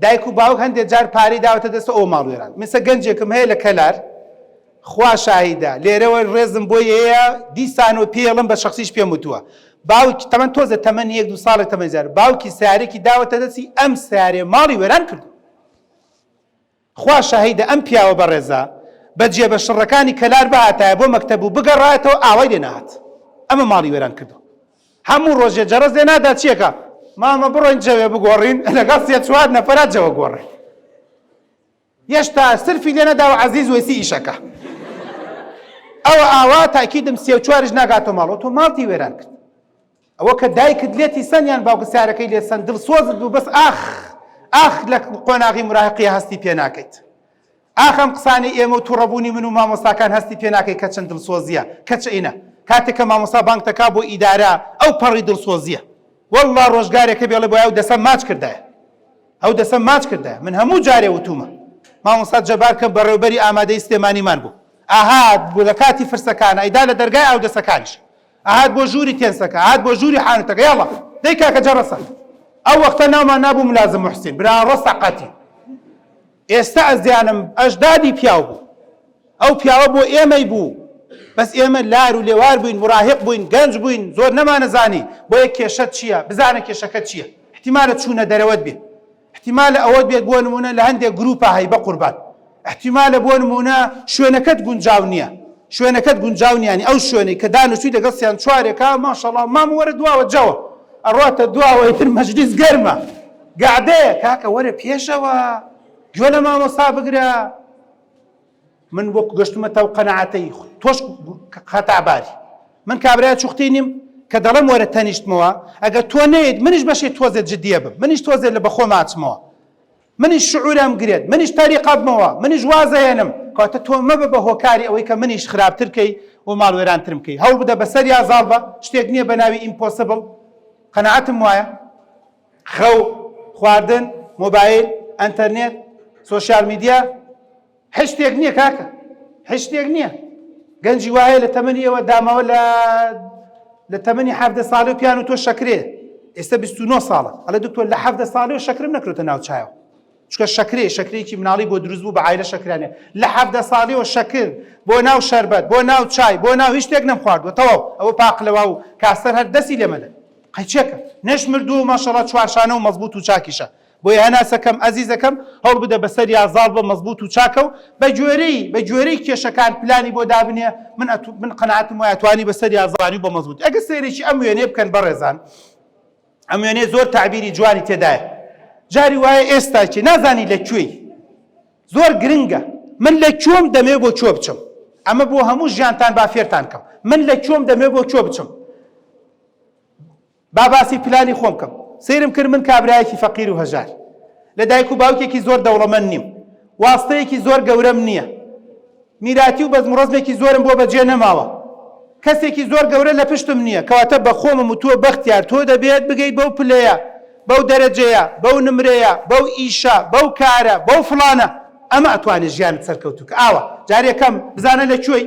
دایک و باوک هەندێ جار پارەی داوەتە دەست ئەوە ماڵ وێران. من سە گەنجێکم هەیە لە کەلار خوا شاهیدە لێرەوە ڕێزم بۆی هەیە دیسانەوە پێی ئەڵێم بە شەخسیش پێم وتووە باوکی تەمەن تۆزێ تەمەنی یەک دوو ساڵێک تەمەنی زیاتر باوکی سەیارەیەکی داوەتە دەستی ئەم سەیارەیە ماڵی وێران کردووە. خوا شاهیدە ئەم پیاوە بەڕێزە بە جێبە شڕەکانی کەلار بهاتایە بۆ مەکتەب و بگەڕایەتەوە ئاوای لێ نەهات ئەمە ماڵی وێران کردوە هەموو ڕۆژێ جەرەس لێ نادا چیەکا مامە بڕۆین جەوێ بگۆڕین لەگەڵ سێ چوار نەفەرا جەوە گۆڕێ یەشتا سرفی لێ نەداوە عەزیز وەیسی ئیشەکە ئەوە ئاوا تاکیدم سێ و چواریش ناگاتەوە ماڵەوە تۆ ماڵتی وێران کرد ئەوە کە دایکت لێتی سەن یان باوکت سارەکەی لێت سەن دڵسۆزت بوو بەس ئاخ ئاخ لە قۆناغی مراهقیە هەستی پێ ناکەیت ئاخ ئەم قسانەی ئێمە و توڕەبوونی من و مامۆستاکان هەستی پێ ناکەیت کە چەند دڵسۆزیە کە چ ئینە کاتێک کە مامۆستا بانگ تەکا بۆ ئیدارە ئەو پەڕی دڵسۆزیە واللە ڕۆژگارێک هەبێ ئەڵێ بۆیە ئەو دەسەم ماچ کردایە ئەو دەسەم ماچ کردایە من هەموو جارێ وتومە مامۆستا جەبار کە بەڕێوبەری ئامادەی سلێمانیمان بوو ئەهات بوو لە کاتی فرسەکان ئەیدا لە دەرگای ئاودەسەکانیش ئەهات بۆ ژووری تێنسەکە، ئەهات بۆ ژووری حانوتەکە، یاڵڵا دەی کاکە جەڕەسە. ئەو وەختە ناومان نابوو ملازم موحسین، برا ڕەسەقەتی. ئێستا ئەزیانم ئەژدادی پیاو بوو. ئەو پیاوە بۆ ئێمەی بوو. بەس ئێمە لار و لێوار بووین، موراهیق بووین، گەنج بووین، زۆر نەمانەزانی. بۆیە کێشەت چییە؟ بزانە کێشەکەت چییە؟ ئیحتیمالە چوونە دەرەوەت بێ. احتیمالە ئەوەت بێت بۆ نموونە لە هەندێک گروپا هەی بەقوربان احتیمالە بۆ نموونە شوێنەکەت گونجاو نییە شوێنەکەت گونجاو نییە یانی ئەو شوێنەی کە دانیشتووی لەگەڵ سیان چوارێکا ماشەڵا مام وەرە دواوە جەوە ئەڕواتە دواوە ئیتر مەجلیس گەرمە گەعدەیە کاکە وەرە پێشەوە گوێ لە مامۆستا بگرە من وەک گەشتومەتە ئەو قەناعەتەی تۆش خەتاباری من کابرای چوختی نیم کە دەڵێم وەرە تەنیشتمەوە ئەگەر تۆ نەیت منیش بەشێ تۆزێ جدیە بم منیش تۆزێ لە بەخۆم ئاچمەوە. منیش شعورم گرێت، منیش تەریقە بمەوە، منیش وازەهێنم، کەواتە تۆ مەبە بە هۆکاری ئەوەی کە منیش خراپتر کەی و ماڵوێرانترم کەی، هەوڵبدە بەسەریا زاڵ بە، شتێک نییە بە ناوی impossible، قەناعەتم وایە. خەو، خواردن، مۆبایل، ئەنتەرنێت، social media، هیچ شتێک نییە کاکە، هیچ شتێک نییە. گەنجی وا هەیە لە تەمەنی ئێوە داماوە لە لە تەمەنی 17 ساڵی و پیان و تۆ شەکرێ ئێستا 29 ساڵە ئەڵێ دکتۆر لە 17 ساڵی و شەکرم نەکرۆتە ناو چایەوە چونکە شەکرێ شەکرێکی مناڵی بۆ دروست بوو بە عایلە شەکرانێ لە 17 ساڵیەوە شەکر بۆ ناو شەربەت بۆ ناو چای بۆ ناو هیچ شتێک نەمخواردووە تەواو ئەوە پاقلەوە و کاسەر هەر دەستی لێمەدە قەیچێکە نەش مردووە و ماشەڵا چوارشانە و مەزبوط و چاکیشە بۆیە هەناسەکەم ئەزیزەکەم هەوڵبدە بەسەریا زاڵ بە مەزبوت و چاکە و بە گوێرەی بە گوێرەی کێشەکان پلانی بۆ دابنێ من ئەتو من قەناعەتم وایە توانی بەسەریا زاڵی و بە مەزبوتی ئەگەر سەیرێکی ئەم وێنەیە بکەن بەڕێزان ئەم وێنەیە زۆر تەعبیری جوانی تێدایە جاری وایە ئێستا کێ نازانی لە کوێی زۆر گرنگە من لە کوێم دەمێ بۆ کوێ بچم ئەمە بۆ هەموو ژیانتان با فێرتان کەم من لە کوێم دەمێ بۆ کوێ بچم با باسی پلانی خۆم کەم. سەیرم کرد من کابرایەکی فەقیر و هەژار. لە دایک و باوکێکی زۆر دەوڵەمەند نیم. واستەیەکی زۆر گەورەم نییە. میراتی و بەزم و ڕەزمێکی زۆرم بۆ بەجێ نەماوە. کەسێکی زۆر گەورە لە پشتم نییە. کەواتە بە خۆمم و تۆ بەختیار تۆ دەبێت بگەیت بەو پلەیە، بەو دەرەجەیە، بەو نمرەیە، بەو ئیشە، بەو کارە، بەو فڵانە. ئەمە ئەتوانێت ژیانت سەرکەوتوو کە. ئاوا. جارێکەم بزانە لە کوێی؟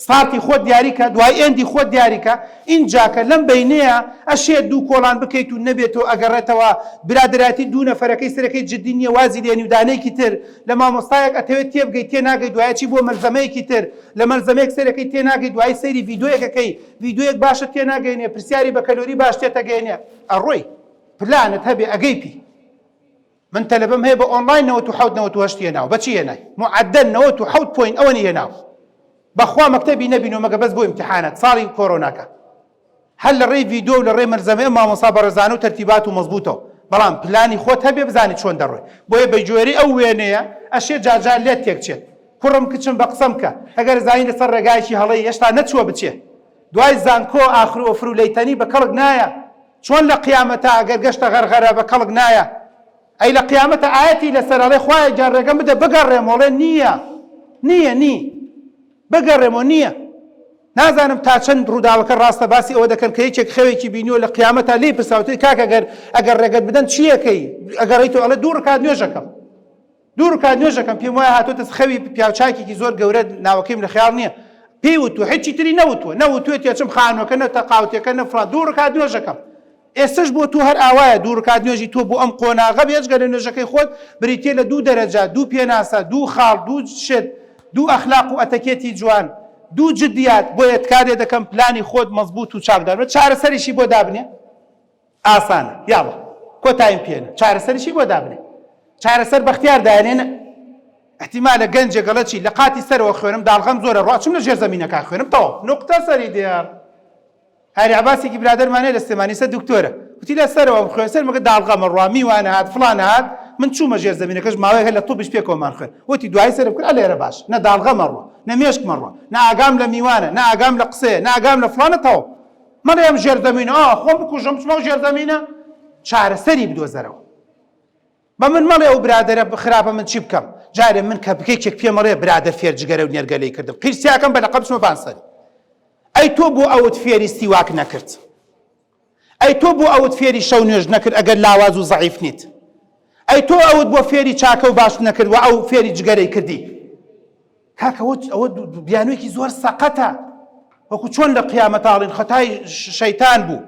start ی خۆت دیاری کە دوای end ی خۆت دیاری کە ئینجا کە لەم بەینەیا ئەشێت دوو کۆڵان بکەیت و نەبێتەوە ئەگەڕێتەوە برادەرایەتی دوو نەفەرەکەی سەرەکەی جدی نیە وازی لێنی و دانەیەکی تر لە مامۆستایەک ئەتەوێت تێبگەی تێناگەی دوای ئەچی بۆ مەلزەمەیەکی تر لە مەلزەمەیەک سەرەکەی تێناگەی دوایی سەیری ڤیدۆیەک ئەکەی ڤیدۆیەک باشت تێناگەینێ پرسیاری بەکەلۆری باش تێتەگەینێ ئەڕۆی پلانت هەبێ ئەگەی پی. من تەلەبەم هەیە بە ئۆنڵاین 97 98 هێناوە بەچی هێنای معدل 97 point ئەوەنی هێناوە بەخوا مەکتەبی نەبینەوە مەگە بەس بۆ ئیمتحانات ساڵی کۆرۆناکە هەر لە ڕێی ڤیدیۆ و لە ڕێی مەلزەمەی ئەم مامۆستا بەڕێزانە و تەرتیبات و مەزبوتەوە بەڵام پلانی خۆت هەبێ بزانی چۆن دەڕۆی بۆیە بە گوێرەی ئەو وێنەیە ئەشێ جارجار لێت تێکچێت کوڕم کچم بە قسەم کە ئەگەر زانی لەسەر ڕێگایەکی هەڵەی هێشتا نەچووە بچێ دوای زانکۆ ئاخر ئۆفر و لەیتەنی بە کەڵک نایە چۆن لە قیامەتا ئەگەر گەشتە غەرغەرە بە کەڵک نایە ئەی لە قیامەتە ئایەتی لەسەر ئەڵێ خوایە گیان ڕێگەم بدە بگەڕێمەوە ئەڵێ نییە نییە نی بگەڕێمەوە نییە نازانم تا چەند ڕووداوەکە ڕاستە باسی ئەوە دەکەن کە یەکێک خەوێکی بینیوە لە قیامەتا لێی پرساوتری کاکە گەر ئەگەر ڕێگەت بدەن چیەکەی ئەگەڕیتەوە ئەڵێ دوو ڕکات نوێژەکەم دوو ڕکات نوێژەکەم پێم وایە هاتۆتە خەوی پیاوچاکێکی زۆر گەورە ناوەکەیم لە خەیاڵ نییە پێی وتووە هیچی تری نەوتووە نەوتوێتی ئەچم خانووەکە نە تەقاوتەکە نە فڵان دوو ڕکات نوێژەکەم ئێستش بۆ تۆ هەر ئاوایە دوو ڕکات نوێژی تۆ بۆ ئەم قۆناغە بێجگە لە نوێژەکەی خۆت بریتیە لە دوو دەرەجە دوو پێناسە دوو خاڵ دوو شت دوو ئەخلاق و ئەتەکێتی جوان دوو جدیات بۆیە تکا لێ دەکەم پلانی خۆت مەزبوط و چاک دابنێ چارەسەریشی بۆ دابنێ ئاسانە یاڵا کۆتایم پێنە چارەسەریشی بۆ دابنێ چارەسەر بەختیار دایەنێ نە احتیمالە گەنجێک ئەڵێ چی لە قاتی سەرەوە خوێنم داڵغەم زۆرە ڕۆ چم لە ژێر زەمینەکە خوێنم تەواو نوقتە سەری دێڕ هاری عباسێکی برادەرمان هەیە لە سلێمانی سە دکتۆرە وتی لە سەرەوە خوێن سەر مەگە داڵغەمە ڕوا میوانە هات فڵان هات من چوومە ژێر زەمینەکەش ماوەیەک لە تۆپیش پێکەوەمان خوێن وتی دوایی سەرم کرد ئەلێرە باش نە داڵغەمە ڕوا نە مێشکمە ڕوا نە ئاگام لە میوانە نە ئاگام لە قسەیە نە ئاگام لە فڵانە تەواو مەڵێ ئەم ژێرزەمینە ئا خۆم بکوژم بچمە ئەو ژێرزەمینە چارەسەری بدۆزەرەوە بە من مەڵێ ئەو برادەرە خراپە من چی بکەم جارێ من کە بکەیکێک پێ مەڵێ برادەر فێر جگەرە و نێرگەلەی کردم قیرسیاکەم بە لەقەب بچمە بان سەری ئەی تۆ بۆ ئەوت فێری سیواک نەکرد ئەی تۆ بۆ ئەوت فێری شەو نوێژ نەکرد ئەگەر لاواز و زەعیف نیت ئەی تۆ ئەوت بۆ فێری چاکە و باش نەکرد و ئەو فێری جگەرەی کردی کاکە ئەوە ئەوە بیانوویەکی زۆر سەقەتە وەکو چۆن لە قیامەتا ئەڵێن خەتای شەیتان بوو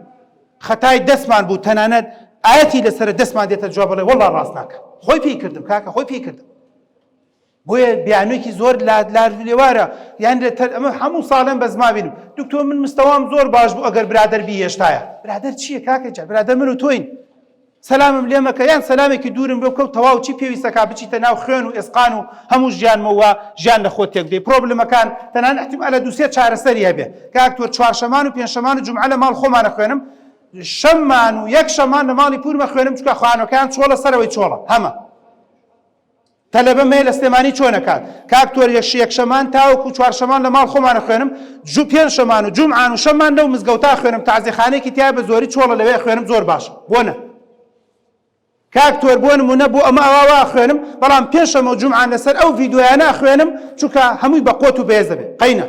خەتای دەستمان بوو تەنانەت ئاەتی لەسەر دەستمان دێتە جواب بڵێ وەڵا ڕاست ناکە خۆی پێی کردم کاکە خۆی پێی کردم بۆیە بیانوویەکی زۆر لار لێوارە یان لە تەر ئەمە هەموو ساڵێن بە زما بینم دکتۆر من مستەوام زۆر باش بوو ئەگەر برادەر بیهێشتایە برادەر چییە کاکە جا برادەر من و تۆین سەلامم لێ مەکە یان سەلامێکی دوورم لۆ بکە و تەواو چی پێویستە کا بچیتە ناو خوێن و ئێسقان و هەموو ژیانمەوە ژیان لە خۆت تێک بدەی پرۆبلمەکان تەنان احتمالە دوو سێ چارەسەری هەبێ کاک تۆ چوارشەمان و پێنجشەمان و جومعە لە ماڵ خۆمانە خوێنم شەممان و یەک شەمان لە ماڵی پورمە خوێنم چونکە خانەکان چۆڵە سەرەوەی چۆڵە هەمە تەلەبەم هەیە لە سلێمانی چۆن ئەکات کاک تۆر یەک یەکشەمان تاوەکو چوارشەمان لە ماڵ خۆمان ئەخوێنم جو پێنجشەمان و جومعان و شەمان لەو مزگەوتا خوێنم تازیخانەیەکی تیا بە زۆری چۆڵە لەوێ خوێنم زۆر باشە بۆ نە. کاک تۆر بۆ نمونە بۆ ئەمە ئەوا وا ئەخوێنم بەڵام پێش ئەمە جومعان لەسەر ئەو ڤیدۆیانە ئەخوێنم چونکە هەمووی بە قۆت و بەێز دەبێت قەینە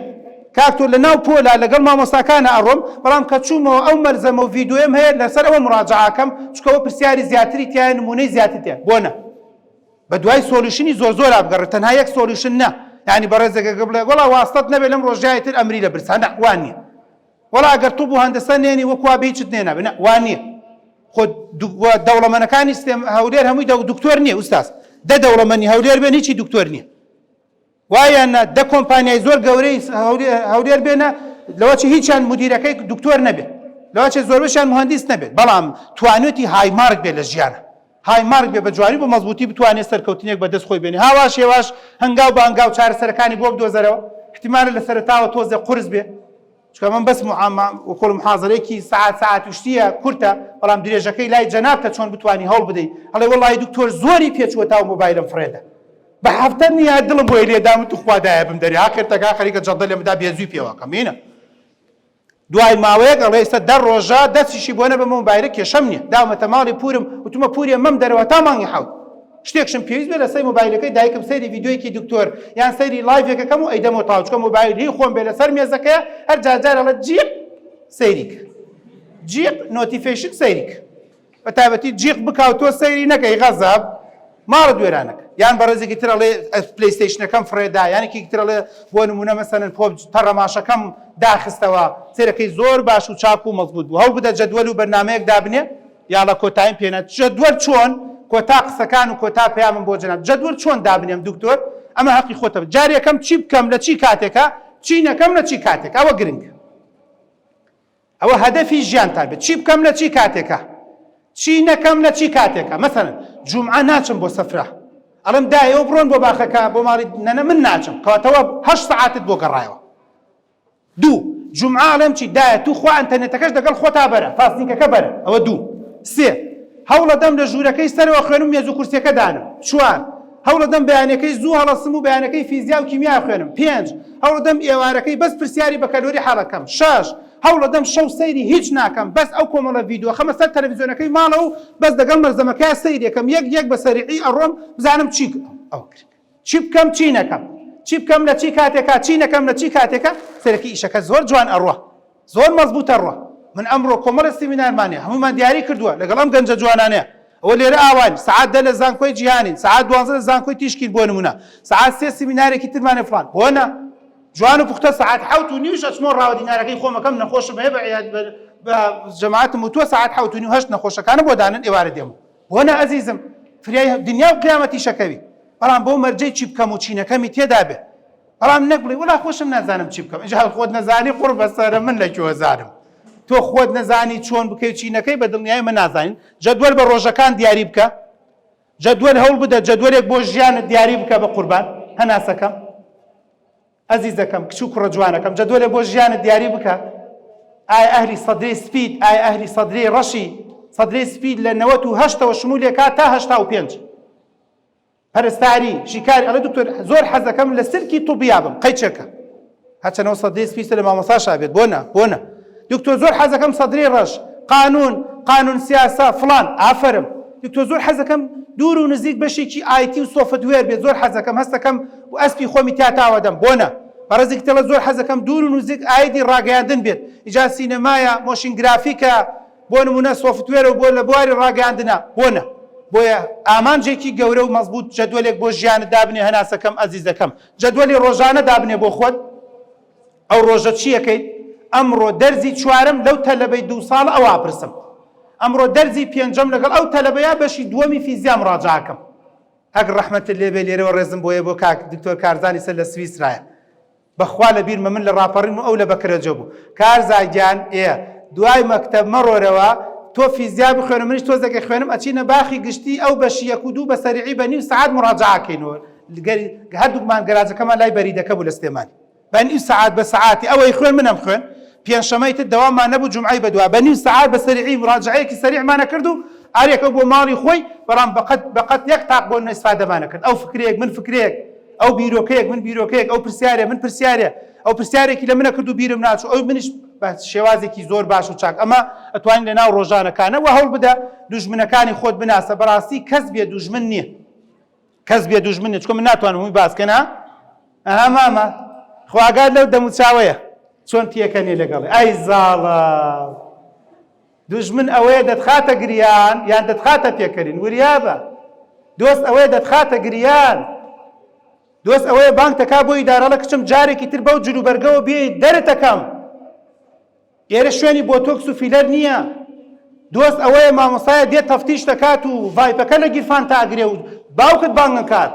کاک تۆر لە ناو پۆلا لەگەڵ مامۆستاکانە ئەڕۆم بەڵام کە چوومەوە ئەو مەلزەمە و ڤیدۆیەم هەیە لەسەر ئەوە مڕاجەعەکەم چونکە ئەوە پرسیاری زیاتری تیایە نمونەی زیاتر تیایە بۆ نا بە دوای solution ی زۆر زۆرا بگەڕێ تەنها یەک solution نا یانی بەڕێزێک ئەگەر بڵێ وەڵا واستەت نەبێ لەم ڕۆژایە تر ئەمری لە برسا نا وا نییە وەڵا ئەگەر طب و هەندەسە نێنی وەک وا بێ هیچت نێ نابێ نا وا نییە خۆ دەوڵەمەنەکانی سلێم هەولێر هەمووی دکتۆر نییە ئوستاز دە دەوڵەمەنی هەولێر بێن هیچی دکتۆر نییە وایان نا دە کۆمپانیای زۆر گەورەی هەولێر بێنە لەوەچی هیچیان مدیرەکەی دکتۆر نەبێت لەوەچێ زۆربەشیان مهندس نەبێت بەڵام توانێتی high mark بێت لە ژیانە high mark بێ بە جوانی بە مەزبوتی بتوانێت سەرکەوتنێک بە دەست خۆی بێنێ هاواش هێواش هەنگاو بە هەنگاو چارەسەرەکانی بۆ بدۆزەرەوە احتیمالە لە سەرەتاوە تۆزێ قورس بێ چونکە من بەس وەکۆڵ محازەرەیەکی سەعات سەعات و شتیە کورتە بەڵام درێژەکەی لای جەنابتە چۆن بتوانی هەوڵ بدەی ئەڵێ وەڵی دکتۆر زۆری پێچووە تاو مۆبایلم فڕێدە بە هەفتە نییە دڵم بۆی لێدام و توخوا دایە بم دەرێ ئاخر تەکا خەریکە جەڵدە لێم بدا بێزوی پێوەکەم مینە دوای ماوەیەک ئەڵێ ئێستا دە ڕۆژە دەستیشی بۆ نەبەمە مۆبایلە کێشەم نییە داومەتە ماڵی پورم وتومە پوریە مەم دەرەوە تا مانگی حەوت شتێکشم پێویست بێ لەسەر مۆبایلەکەی دایکم سەیری ڤیدیۆیەکی دکتۆر یان سەیری live ێکەکەم و ئەیدەمەوە تاو چکە مۆبایل هی خۆم بێ لەسەر مێزەکەیە هەر جار جار ئەڵێ جیق سەیری کە جیق notification سەیری کە بە تایبەتی جیق بکا و تۆ سەیری نەکەی غەزەب ماڵت وێرانەکە یان بەڕێزێکی تر ئەڵێ PlayStation ەکەم فڕێدا یانێکی تر ئەڵێ بۆ نمونە مەسەلەن پۆپ تەڕەماشەکەم داخستەوە سەیرەکەی زۆر باش و چاک و مەزبوط بوو هەوڵ بدە جەدوەل و بەرنامەیەک دابنێ یاڵا کۆتاییم پێ نات جەدوەل چۆن کۆتا قسەکان و کۆتا پەیامم بۆ جەناب جەدوەل چۆن دابنێم دکتۆر ئەمە هەقی خۆتە جار یەکەم چی بکەم لە چی کاتێکا چی نەکەم لە چی کاتێک ئەوە گرنگە ئەوە هەدەفی ژیانتان بێت چی بکەم لە چی کاتێکا چی نەکەم لە چی کاتێکا مەسەلەن جومعە ناچم بۆ سەفرە ئەڵێم دایە ئێوە بڕۆن بۆ باخەکە بۆ ماڵی نەنە من ناچم کەواتەوە هەشت سەعاتت بۆ گەڕایەوە دوو جومعە ئەڵێم چی دایە توخوا ئەنتەرنێتەکەش دەگەڵ خۆتا بەرە فاستینکەکە بەرە ئەوە دوو سێ هەوڵەدەم لە ژوورەکەی سەرەوە خوێنم مێز و کورسیەکە دانم چوار هەوڵەدەم بەیانەکەی زوو هەڵەسم و بەیانەکەی فیزیا و کیمیا خوێنم پێنج هەوڵەدەم ئێوارەکەی بەس پرسیاری بەکەلۆری حەڵەکەم شەش هەوڵەدەم شەو سەیری هیچ ناکەم بەس ئەو کۆمەڵە ڤیدیۆ خەمە سەر تەلەفزیۆنەکەی ماڵەوە و بەس دەگەڵ مەلزەمەکەیا سەیرێکەم یەک یەک بە سەریعی ئەڕۆم بزانم چی ئەوە گرنگە. چی بکەم چی نەکەم چی بکەم لە چی کاتێکا چی نەکەم لە چی کاتێکا سەرەکی ئیشەکە زۆر جوان ئەڕوا زۆر مەزبوت ئەڕوا من ئەمڕۆ کۆمەڵە سیمینارمان هەیە هەموومان دیاری کردووە لەگەڵ ئەم گەنجە جوانانەیە ئەوە لێرە ئاوان سەعات دە لە زانکۆی جیهانین سەعات دوانزە لە زانکۆی تیشکین بۆ نمونە سەعات سێ سیمینارێکی ترمان هەیە فڵان بۆ نا جوان و پوختە سەعات حەوت و نیوش ئەچمەوە ڕاوە دینارەکەی خۆمەکەم نەخۆشم هەیە بە عیاد بە جەماعەتم وتووە سەعات حەوت و نیو هەشت نەخۆشەکانم بۆ دانن ئێوارە دێمەوە بۆ نا ئەزیزم فریای دنیا و قیامەتیش ئەکەوی بەڵام بەو مەرجەی چی بکەم و چی نەکەمی تێدا بێ بەڵام نەک بڵێ وەڵا خۆشم نازانم چی بکەم ئینجا خۆت نەزانی قوڕ بەسەرە من لە کوێ زانم تۆ خۆت نەزانی چۆن بکەی و چی نەکەی بە دڵنیایی من نازانین جەدوەل بە ڕۆژەکان دیاری بکە جەدوەل هەوڵ بدە جەدوەلێک بۆ ژیانت دیاری بکە بە قوربان هەناسەکەم ئەزیزەکەم کچ و کوڕە جوانەکەم جەدوەلێ بۆ ژیانت دیاری بکە ئایا ئەهلی سەدرەی سپیت ئایا ئەهلی سەدرەی ڕەشی سەدرەی سپیت لە نەوەت و هەشتەوە شمولێکا تا هەشتا و پێنج پەرستاری شیکاری ئەڵێ دکتۆر زۆر حەزەکەم لە سلکی طبیا بم قەیچەکە هەرچەنەوە سەدرەی سپیستە لە مامۆستا بێت بۆ نا بۆ نا دکتۆر زۆر حەزەکەم سەدرەی ڕەش قانون قانون سیاسە فڵان ئافەرم دکتۆر زۆر حەزەکەم دوور و نزیک بەشێکی IT و software بێت زۆر حەزەکەم هەستەکەم و ئەسپی خۆمی تیا تاوەدەم بۆ نا بەڕێزێک تێڵە زۆر حەزەکەم دوور و نزیک ئایدی ڕاگەیاندن بێت ئیجا سینەمایە motion graphic ە بۆ نمونە software ە و بۆ لە بواری ڕاگەیاندنە بۆ نا بۆیە ئامانجێکی گەورە و مەزبوط جەدوەلێک بۆ ژیانت دابنێ هەناسەکەم ئەزیزەکەم جەدوەلی ڕۆژانە دابنێ بۆ خۆت ئەو ڕۆژە چی ئەکەیت؟ ئەمڕۆ دەرزی چوارەم لەو تەلەبەی دوو ساڵە ئەوە ئەپرسم. ئەمڕۆ دەرزی پێنجەم لەگەڵ ئەو تەلەبەیە بەشی دووەمی فیزیا مڕاجەعە ئەکەم. ئەک ڕەحمەتت لێ بێ لێرەوە ڕێزم بۆیە بۆ کاک دکتۆر کارزانی سەر لە سویسرایە. بەخوا لە بیرمە من لە ڕاپەڕین و ئەو لە بەکرەجۆ بوو. کارزا گیان ئێ دوای مەکتەب مەڕۆرەوە تۆ فیزیا بخوێنە منیش تۆزێک ئەخوێنم ئەچینە باخی گشتی ئەو بەشی یەک و دوو بە سەریعی بە نیو سەعات مڕاجەعە کەینەوە. هەردووکمان گەراجەکەمان لای بەریدەکە بوو لە سلێمانی. بە نیو سەعات بە سەعاتی ئەوەی خوێن منم خوێن پێنجشەمەی تر دەواممان نەبوو جومعەی بەدوا بە نیو سەعات بە سەریعی مراجعەیەکی سەریعمان ئەکرد و ئارێکە بۆ ماڵی خۆی بەڵام بەقەت بەقەت یەک تاق بۆ ئیسفادەمان ئەکرد ئەو فکرەیەک من فکرەیەک ئەو بیرۆکەیەک من بیرۆکەیەک ئەو پرسیارێ من پرسیارێ ئەو پرسیارێکی لە منە کرد و بیرم ناچوو ئەو منیش. بە شێوازێکی زۆر باش و چاک ئەمە ئەتوانین لە ناو ڕۆژانەکانە وە هەوڵ بدە دوژمنەکانی خۆت بناسە بەڕاستی کەس بێ دوژمن نییە کەس بێ دوژمن نیە چونکە من ناتوانم هەمووی باس کەن ها ئەها مامە خواگات لەو دەموچاوەیە چۆن پێکەنێ لەگەڵێ ئەی زاڵە دوژمن ئەوەیە دەتخاتە گریان یان دەتخاتە پێکەنین وریابە دۆست ئەوەیە دەتخاتە گریان دۆست ئەوەیە بانگ تەکا بۆ ئیدارەڵە کچم جارێکی تر بەو جلوبەرگەوە بێ دەرتەکەم ئێرە شوێنی بۆتۆکس و فیلەر نییە. دۆست ئەوەیە مامۆستایە دێت تەفتیش دەکات و ڤایپەکە لە گیرفانتا ئەگرێ و باوکت بانگ ئەکات.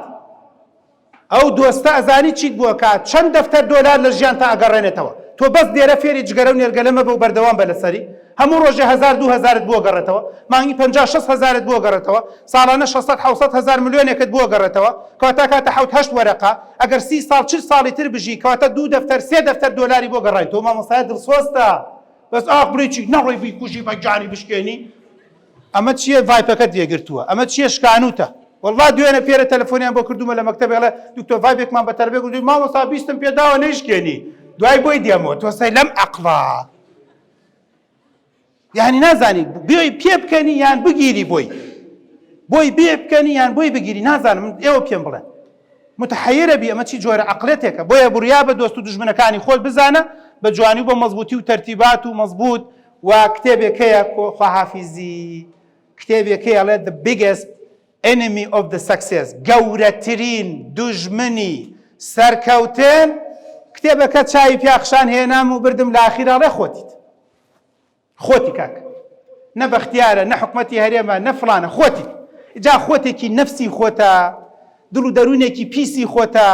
ئەو دۆستە ئەزانی چیت بۆ ئەکات، چەند دەفتەر دۆلار لە ژیانتا ئەگەڕێنێتەوە. تۆ بەس لێرە فێری جگەرە و نێرگەلە مەبە و بەردەوام بە لەسەری. هەموو ڕۆژێ هەزار دوو هەزارت بۆ گەڕێتەوە. مانگی 50 60 هەزارت بۆ گەڕێتەوە. ساڵانە 600 700 هەزار ملیۆنێکت بۆ گەڕێتەوە. کەواتە ئەکاتە حەوت هەشت وەرەقە. ئەگەر سی ساڵ 40 ساڵی تر بژی کەواتە دوو دەفتەر سێ دەفتەر دۆلاری بۆ گەڕایتەوە. مامۆستایە دڵسۆزتە. بەس ئاخ بڵێی چی نەڕۆی بیکوژی بە گیانی بشکێنی. ئەمە چییە ڤایپەکەت لێگرتووە؟ ئەمە چییە شکانوتە؟ وەڵڵا دوێنێ پێرە تەلەفۆنیان بۆ کردوومە لە مەکتەبێ ئەڵێ دکتۆر ڤایپێکمان بە تەلەبێ گوتی مامۆستا بیستم پێداوە نەیشکێنی دوای بۆی دێمەوە تۆ سەی لەم عەقڵە یعنی نازانی بێی پێ بکەنی یان بگیری بۆی بۆی بێ بکەنی یان بۆی بگیری نازانم ئێوە پێم بڵێن متحیرە بی ئەمە چی جۆرە عەقڵێتێکە بۆیە بڕیا بە دۆست و دوژمنەکانی خۆت بزانە بە جوانی و بە مەزبوتی و تەرتیبات و مەزبوت و کتێبێک هەیە خواحافیزی کتێبێک هەیە ئەڵێ The Biggest Enemy of the Success گەورەترین دوژمنی سەرکەوتن کتێبەکە چاوی پیاخشان هێنام و بردم لە ئاخیرا ڕێ خۆتیت خۆتی کاک نە بەختیارە نە حکومەتی هەرێمە نە فڵانە خۆتی جا خۆتێکی نەفسی خۆتە دڵ و دەروونێکی پیسی خۆتە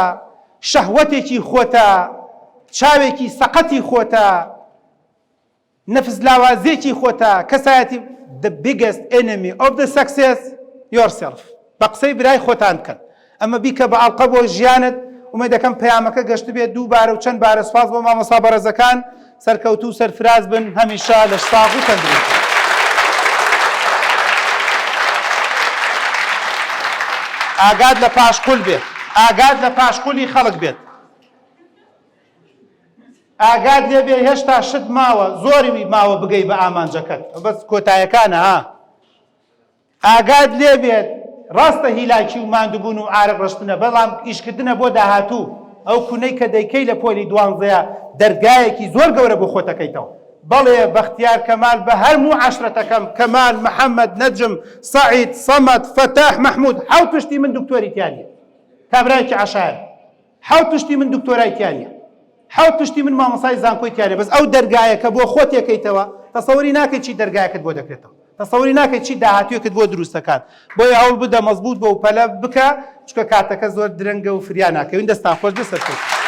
شەهوەتێکی خۆتە چاوێکی سەقەتی خۆتە نەفس لاوازێکی خۆتە کەسایەتی the biggest enemy of the success yourself بە قسەی برای خۆتان بکەن ئەمە بیکە بە ئاڵقە بۆ ژیانت ئومێدەکەم پەیامەکە گەشتبێت دووبارە و چەند بارە سوپاس بۆ مامۆستا بەڕێزەکان سەرکەوتوو و سەرفراز بن هەمیشە لەش ساغ و تەندروست بن. ئاگات لە پاشقول بێت ئاگات لە پاشقولی خەڵک بێت ئاگات لێ بێ هێشتا شت ماوە زۆری ماوە بگەی بە ئامانجەکەت بەس کۆتایەکانە ها ئاگات لێ بێت ڕاستە هیلاکی و ماندوبون و عارەق ڕشتنە بەڵام ئیشکردنە بۆ داهاتوو ئەو کونەی کە دەیکەی لە پۆلی دوانزەیە دەرگایەکی زۆر گەورە بۆ خۆت ئەکەیتەوە بەڵێ بەختیار کەمال بە هەرموو عەشرەتەکەم کەمال محەمەد نەجم سەعید سەمەد فەتاح مەحمود حەوت پشتی من دکتۆری تیا نیە کابرایەکی عەشایەر حەوت پشتی من دکتۆرای تیا نیە حەوت پشتی من مامۆستای زانکۆی تیا نیە بەس ئەو دەرگایە کە بۆ خۆت یەکەیتەوە تەسەوری ناکەی چی دەرگایەکت بۆ دەکرێتەوە تەسەوری ناکەی چی داهاتوویەکت بۆ دروست دەکات بۆیە هەوڵ بدە مەزبوط بە و پەلە بکە چونکە کاتەکە زۆر درەنگە و فریا ناکەوین دەستان خۆش بێت سەرکەوتوو.